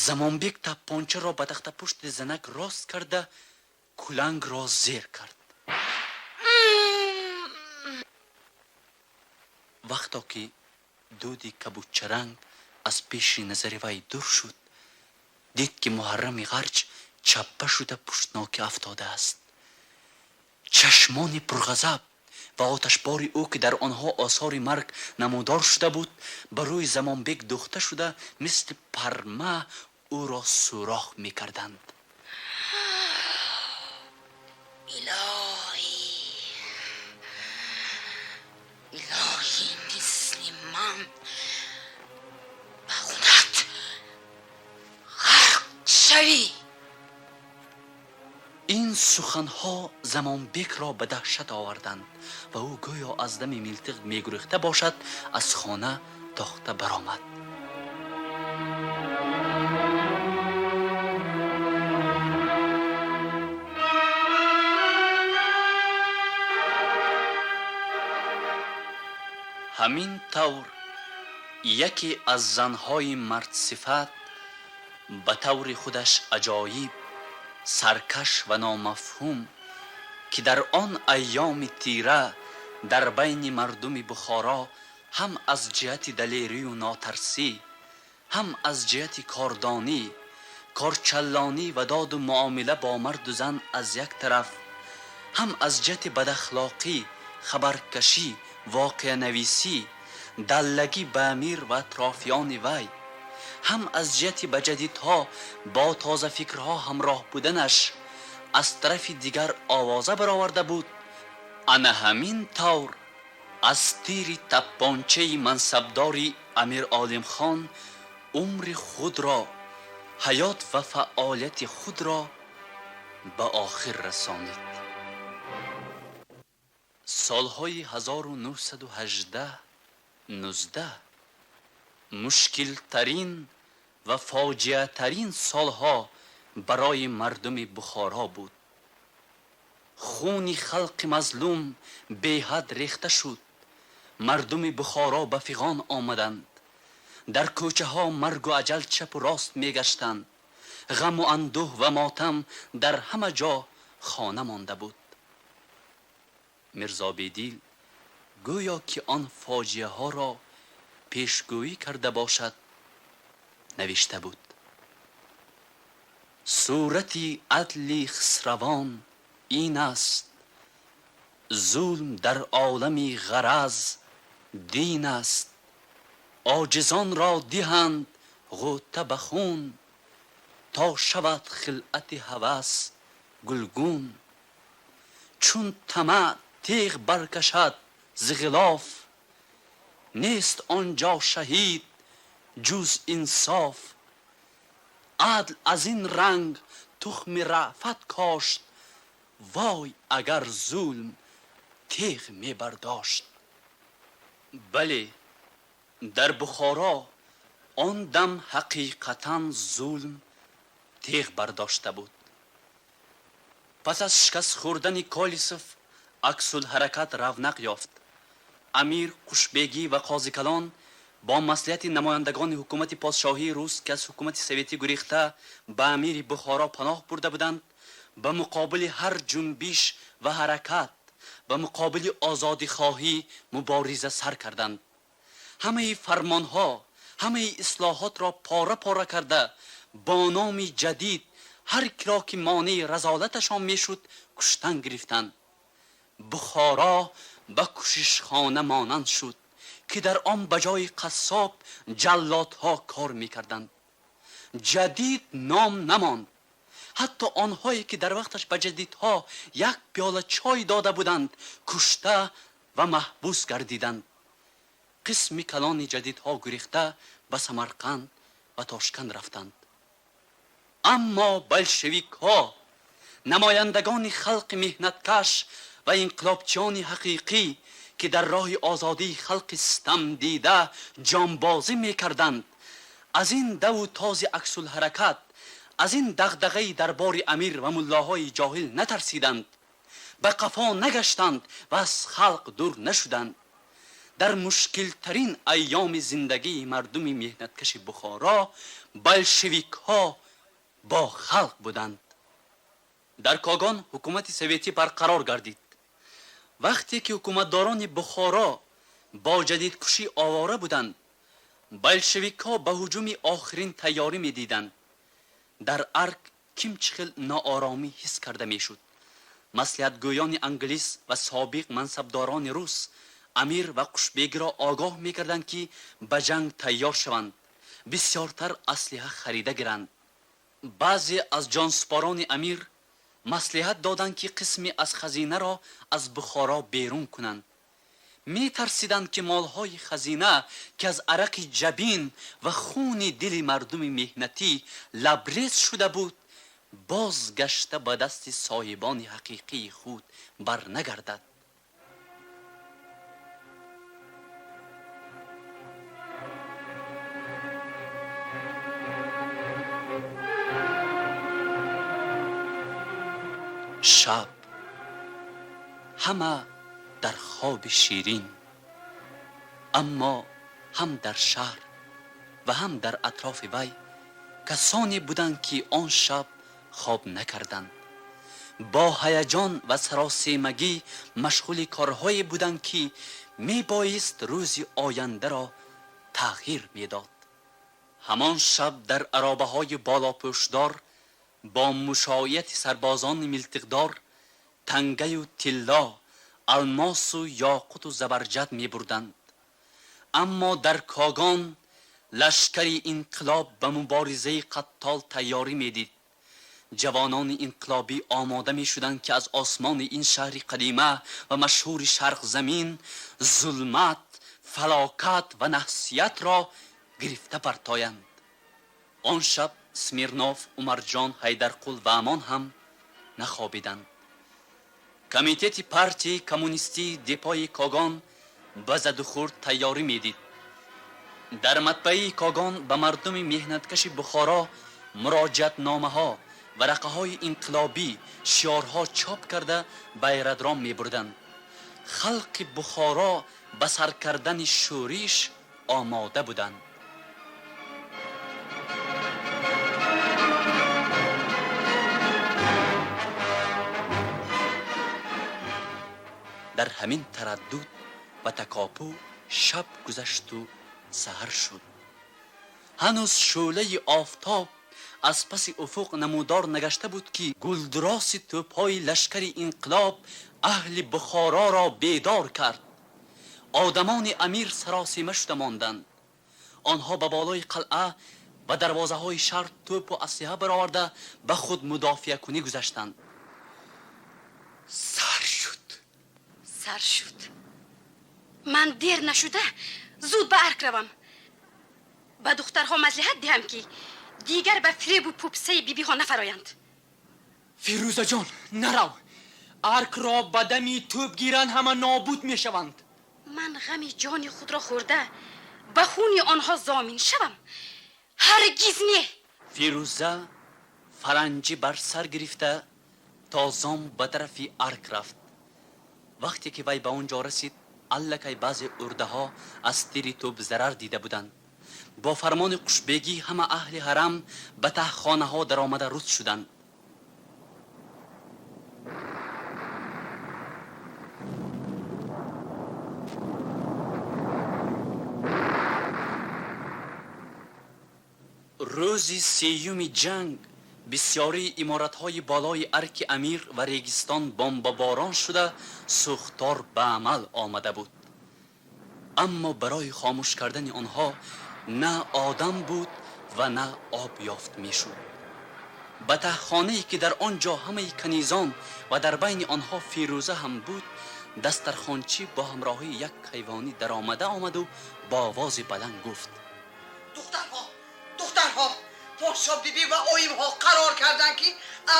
Замонбек таппончаро ба тахтапушти занак рост карда, кулангро зер кард. Вақто ки дуди кабудчаранг аз пеши назари вай дур шуд, дид ки Муҳаррами Ғарч чаппа шуда пуштнокӣ афтодааст. Чашмони пурғазаб ва оташбори ӯ, ки дар онҳо осори марг намудор шуда буд, ба рӯи Замонбек духта шуда, мисли парма ӯро сӯрох мекарданд. Илоҳӣ, илоҳӣ, мисли ман ба хунат ғарқ шавӣ. Ин суханҳо Замонбекро ба даҳшат оварданд ва ӯ гӯё аз дами милтиқ мегурехта бошад, аз хона тохта баромад. Ҳамин тавр яке аз занҳои мардсифат ба таври худаш аҷоиб, саркаш ва номафҳум, ки дар он айёми тира дар байни мардуми Бухоро ҳам аз ҷиҳати далерию нотарсӣ, ҳам аз ҷиҳати кордонӣ, корчаллонӣ ва доду муомила бо марду зан аз як тараф, ҳам аз ҷиҳати бадахлоқӣ, хабаркашӣ, воқеанависӣ, даллагӣ ба амир ва атрофиёни вай, ҳам аз ҷиҳати ба ҷадидҳо бо тозафикрҳо ҳамроҳ буданаш аз тарафи дигар овоза бароварда буд. Ана ҳамин тавр аз тири таппончаи мансабдори Амир Олимхон умри худро, ҳаёт ва фаъолияти худро ба охир расонид. Солҳои 1918 19 мушкилтарин ва фоҷиатарин солҳо барои мардуми Бухоро буд. Хуни халқи мазлум беҳад рехта шуд. Мардуми Бухоро ба фиғон омаданд. Дар кӯчаҳо маргу аҷал чапу рост мегаштанд. Ғаму андӯҳ ва мотам дар ҳама ҷо хона монда буд. Мирзо Бедил гӯё ки он фоҷиаҳоро пешгӯӣ карда бошад, навишта буд: сурати адли хисравон ин аст, зулм дар олами ғараз дин аст, оҷизонро диҳанд ғӯта ба хун, то шавад хилъати ҳавас гулгун. Чун тамаъ теғ баркашад зи ғилоф, нест он ҷо шаҳид ҷуз инсоф. Адл аз ин ранг тухми раъфат кошт, вой агар зулм теғ мебардошт. Бале, дар Бухоро он дам ҳақиқатан зулм теғ бардошта буд. Пас аз шикаст хӯрдани Колисов аксулҳаракат равнақ ёфт. Амир, Қушбегӣ ва Қозикалон бо маслиҳати намояндагони ҳукумати подшоҳии рус, ки аз ҳукумати советӣ гурехта ба амири Бухоро паноҳ бурда буданд, ба муқобили ҳар ҷунбиш ва ҳаракат, ба муқобили озодихоҳӣ мубориза сар карданд. Ҳамаи фармонҳо, ҳамаи ислоҳотро пора пора карда, бо номи ҷадид ҳар киро ки монеи разолаташон мешуд, куштан гирифтанд. Бухоро ба кушишхона монанд шуд, ки дар он ба ҷои қассоб ҷаллодҳо кор мекарданд. Ҷадид ном намонд. Ҳатто онҳое ки дар вақташ ба ҷадидҳо як пиёла чой дода буданд, кушта ва маҳбус гардиданд. Қисми калони ҷадидҳо гурехта ба Самарқанд ва Тошканд рафтанд. Аммо болшевикҳо, намояндагони халқи меҳнаткаш ва инқилобчиёни ҳақиқӣ, ки дар роҳи озодии халқи ситамдида ҷонбозӣ мекарданд, аз ин даву този аксулҳаракат, аз ин дағдағаи дарбори амир ва муллоҳои ҷоҳил натарсиданд, ба қафо нагаштанд ва аз халқ дур нашуданд. Дар мушкилтарин айёми зиндагии мардуми меҳнаткаши Бухоро болшевикҳо бо халқ буданд. Дар Когон ҳукумати советӣ барқарор гардид. Вақте ки ҳукуматдорони Бухоро бо ҷадидкушӣ овора буданд, болшевикҳо ба ҳуҷуми охирин тайёрӣ медиданд. Дар арк ким чӣ хел нооромӣ ҳис карда мешуд. Маслиҳатгӯёни англис ва собиқ мансабдорони рус амир ва қушбегиро огоҳ мекарданд, ки ба ҷанг тайёр шаванд, бисёртар аслиҳа харида гиранд. Баъзе аз ҷонсупорони амир маслиҳат доданд, ки қисме аз хазинаро аз Бухоро берун кунанд. Метарсиданд, ки молҳои хазина, ки аз арақи ҷабин ва хуни дили мардуми меҳнатӣ лабрез шуда буд, бозгашта ба дасти соҳибони ҳақиқии худ барнагардад. Шаб ҳама дар хоби ширин, аммо ҳам дар шаҳр ва ҳам дар атрофи вай касоне буданд, ки он шаб хоб накарданд. Бо ҳаяҷон ва саросемагӣ машғули корҳое буданд, ки мебоист рӯзи ояндаро тағйир медод. Ҳамон шаб дар аробаҳои болопӯшдор бо мушоияти сарбозони милтиқдор тангаю тилло, алмосу ёқуту забарҷад мебурданд. Аммо дар Когон лашкари инқилоб ба муборизаи қаттол тайёрӣ медид. Ҷавонони инқилобӣ омода мешуданд, ки аз осмони ин шаҳри қадима ва машҳури Шарқзамин зулмат, фалокат ва наҳсиятро гирифта партоянд. Он шаб Смирнов, Умарҷон, Ҳайдарқул ва Амон ҳам нахобиданд. Комитети партияи коммунистии депои Когон ба задухӯрд тайёрӣ медид. Дар матбаи Когон ба мардуми меҳнаткаши Бухоро муроҷиатномаҳо, варақаҳои инқилобӣ, шиорҳо чоп карда ба аэродром мебурданд. Халқи Бухоро ба сар кардани шӯриш омода буданд. Дар ҳамин тараддуд ва такопӯ шаб гузашту саҳар шуд. Ҳанӯз шӯълаи офтоб аз паси уфуқ намудор нагашта буд, ки гулдуроси тӯбҳои лашкари инқилоб аҳли Бухороро бедор кард. Одамони амир саросима шуда монданд. Онҳо ба болои қалъа ва дарвозаҳои шаҳр тӯпу аслиҳа бароварда ба худ мудофиакунӣ гузаштанд. Сар шуд, сар шуд. Ман дер нашуда зуд ба арк равам, ба духтарҳо маслиҳат диҳам, ки дигар ба фиребу пупсаи бибиҳо нафароянд. Фирӯзаҷон, нарав. Аркро ба дами тӯб гиранд, ҳама нобуд мешаванд. Ман ғами ҷони худро хӯрда ба хуни онҳо зомин шавам? Ҳаргиз не. Фирӯза фаранҷӣ бар сар гирифта тозон ба тарафи арк рафт. Вақте ки вай ба он ҷо расид, аллакай баъзе урдаҳо аз тири тӯб зарар дида буданд. Бо фармони қушбегӣ ҳама аҳли ҳарам ба таҳхонаҳо даромада руд шуданд. Рӯзи сеюми ҷанг бисёрии иморатҳои болои арки амир ва регистон бомбаборон шуда, сӯхтор ба амал омада буд. Аммо барои хомӯш кардани онҳо на одам буд ва на об ёфт мешуд. Ба таҳхонае, ки дар он ҷо ҳамаи канизон ва дар байни онҳо Фирӯза ҳам буд, Дастархончӣ бо ҳамроҳии як ҳайвонӣ даромада омаду бо овози баланд гуфт: Духтарҳо, духтарҳо, подшо бибӣ ва оимҳо қарор карданд, ки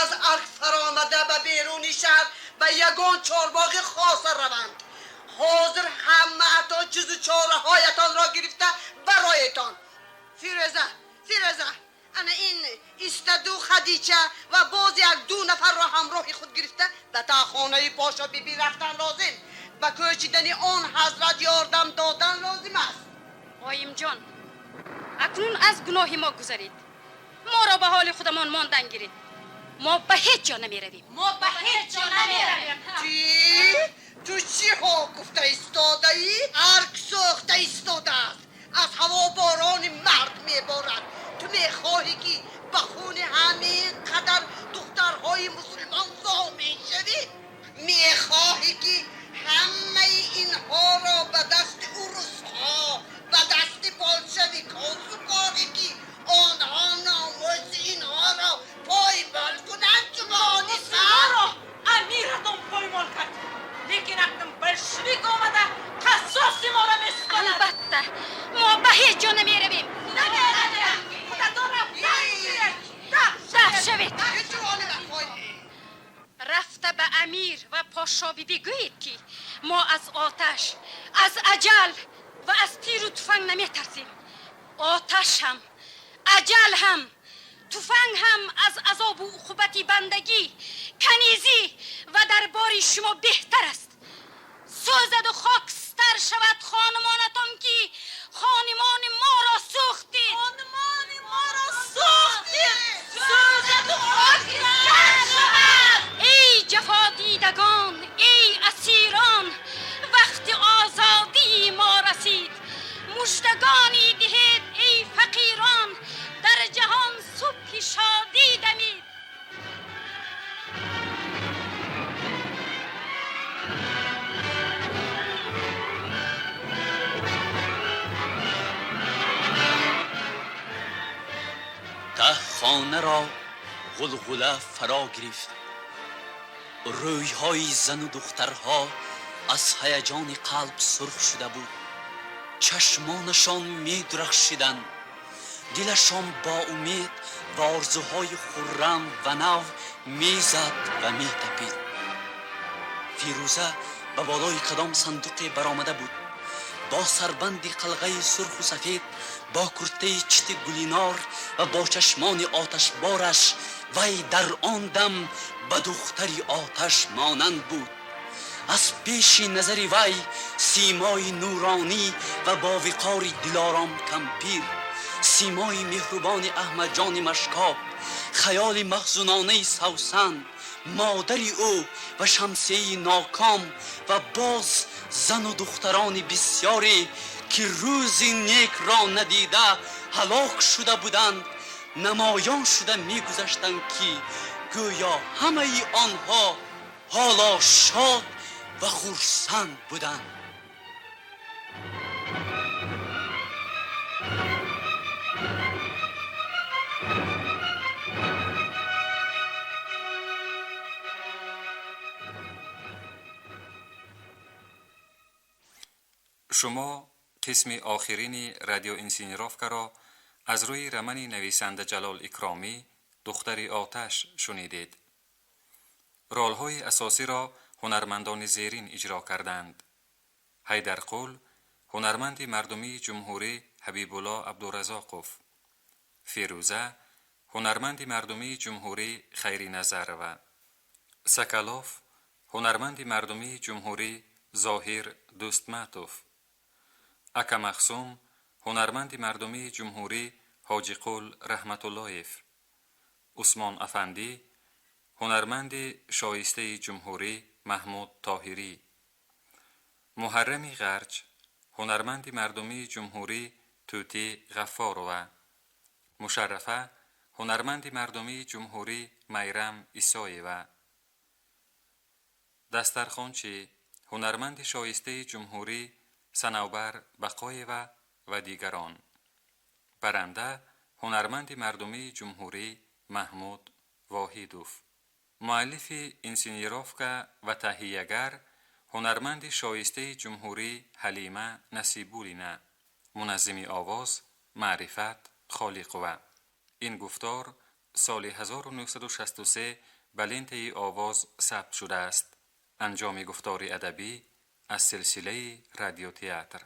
аз арк фаромада ба беруни шаҳр ба ягон чорбоғи хоса раванд. Ҳозир ҳамаатон чизу чораҳоятонро гирифта бароятон. Фирӯза, Фирӯза, ана ин истаду Хадича ва боз як ду нафарро ҳамроҳи худ гирифта ба тахонаи подшо бибӣ рафтан лозим. Ба кӯчидани он ҳазрат ёрдам додан лозим аст. Оимҷон, акнун аз гуноҳи мо гузаред. Моро ба ҳоли худамон мондан гиред. Мо ба ҳеҷ ҷо намеравем. Мо ба ҳеҷ ҷо намеравем. Чӣ? Ту чиҳо гуфта истодаӣ? Арк сӯхта истодааст. Аз ҳаво борони марг меборад. Ту мехоҳӣ, ки ба хуни ҳамин қадар духтарҳои мусулмон зомин шавӣ? Мехоҳӣ, ки ҳамаи инҳоро ба дасти урусҳо, ба дасти болшевикҳо супорӣ, ки онҳо номуси инҳоро поймол кунанд? Ҷумони сар амиратон поймол кард, лекин акнун болшевик омада қассоси моро месупорад. Албатта, мо ба ҳеҷ ҷо намеравем. Намеравем. Худатон даф шавед. Рафта ба амир ва подшо бибӣ гӯед, ки мо аз оташ, аз аҷал ва аз тиру туфанг наметарсем. Оташ ҳам, аҷал ҳам, туфанг ҳам аз азобу уқубати бандагӣ, канизӣ ва дарбори шумо беҳтар аст. Сӯзаду хокстар шавад хонумонатон, ки хонумони моро сӯхтед. Хонумони моро сӯхтед. Сӯзаду хокстар шавад. Эй ҷафодидагон, эй асирон, вақти озодии мо расид. Муждагонӣ диҳед, эй фақирон, дар ҷаҳон субҳи шодӣ дамид. Таххонаро ғулғула фаро гирифт. Рӯйҳои зану духтарҳо аз ҳаяҷони қалб сурх шуда буд. Чашмонашон медурахшиданд. Дилашон бо умед ва орзуҳои хуррам ва нав мезад ва метапид. Фирӯза ба болои кадом сандуқе баромада буд. Бо сарбанди қалғаи сурху сафед, бо куртаи чити гулинор ва бо чашмони оташбораш вай дар он дам ба духтари оташ монанд буд. Аз пеши назари вай симои нуронӣ ва бовиқори Дилором кампир, симои меҳрубони Аҳмадҷони Машкоб, хаёли маҳзунонаи Савсан, модари ӯ ва Шамсияи ноком ва боз зану духтарони бисёре, ки рӯзи некро надида ҳалок шуда буданд, намоён шуда мегузаштанд, ки гӯё ҳамаи онҳо ҳоло шод ва хурсанд буданд. Шумо қисми охирини радиоинсценировкаро аз рӯи романи нависанда Ҷалол Икромӣ «Духтари оташ» шунидед. Ролҳои асосиро ҳунармандони зерин иҷро карданд: Ҳайдарқул, ҳунарманди мардумии ҷумҳурӣ Ҳабибулло Абдуразоқов, Фирӯза, ҳунарманди мардумии ҷумҳурӣ Хайриназарова, Сакалов, ҳунарманди мардумии ҷумҳурӣ Зоҳир Дӯстматов, Ака Махсум, ҳунарманди мардумии ҷумҳурӣ Ҳоҷиқул Раҳматуллоев, Усмон афандӣ, ҳунарманди шоистаи ҷумҳурӣ Маҳмуд Тоҳирӣ, Муҳаррами Ғарҷ, ҳунарманди мардумии ҷумҳурӣ Тӯтӣ Ғаффорова, Мушаррафа, ҳунарманди мардумии ҷумҳурӣ Майрам Исоева, дастархончӣ, ҳунарманди шоистаи ҷумҳурӣ Санавбар Бақоева ва дигарон. Баранда, ҳунарманди мардумии ҷумҳурӣ Маҳмуд Воҳидов. Муаллифи инсценировка ва таҳиягар, Ҳунарманди шоистаи ҷумҳурӣ Ҳалима Насибуллина, муназзими овоз Маърифат Холиқова. Ин гуфтор соли 1963 ба лентаи овоз сабт шудааст. Анҷоми гуфтори адабӣ аз силсилаи радиотеатр.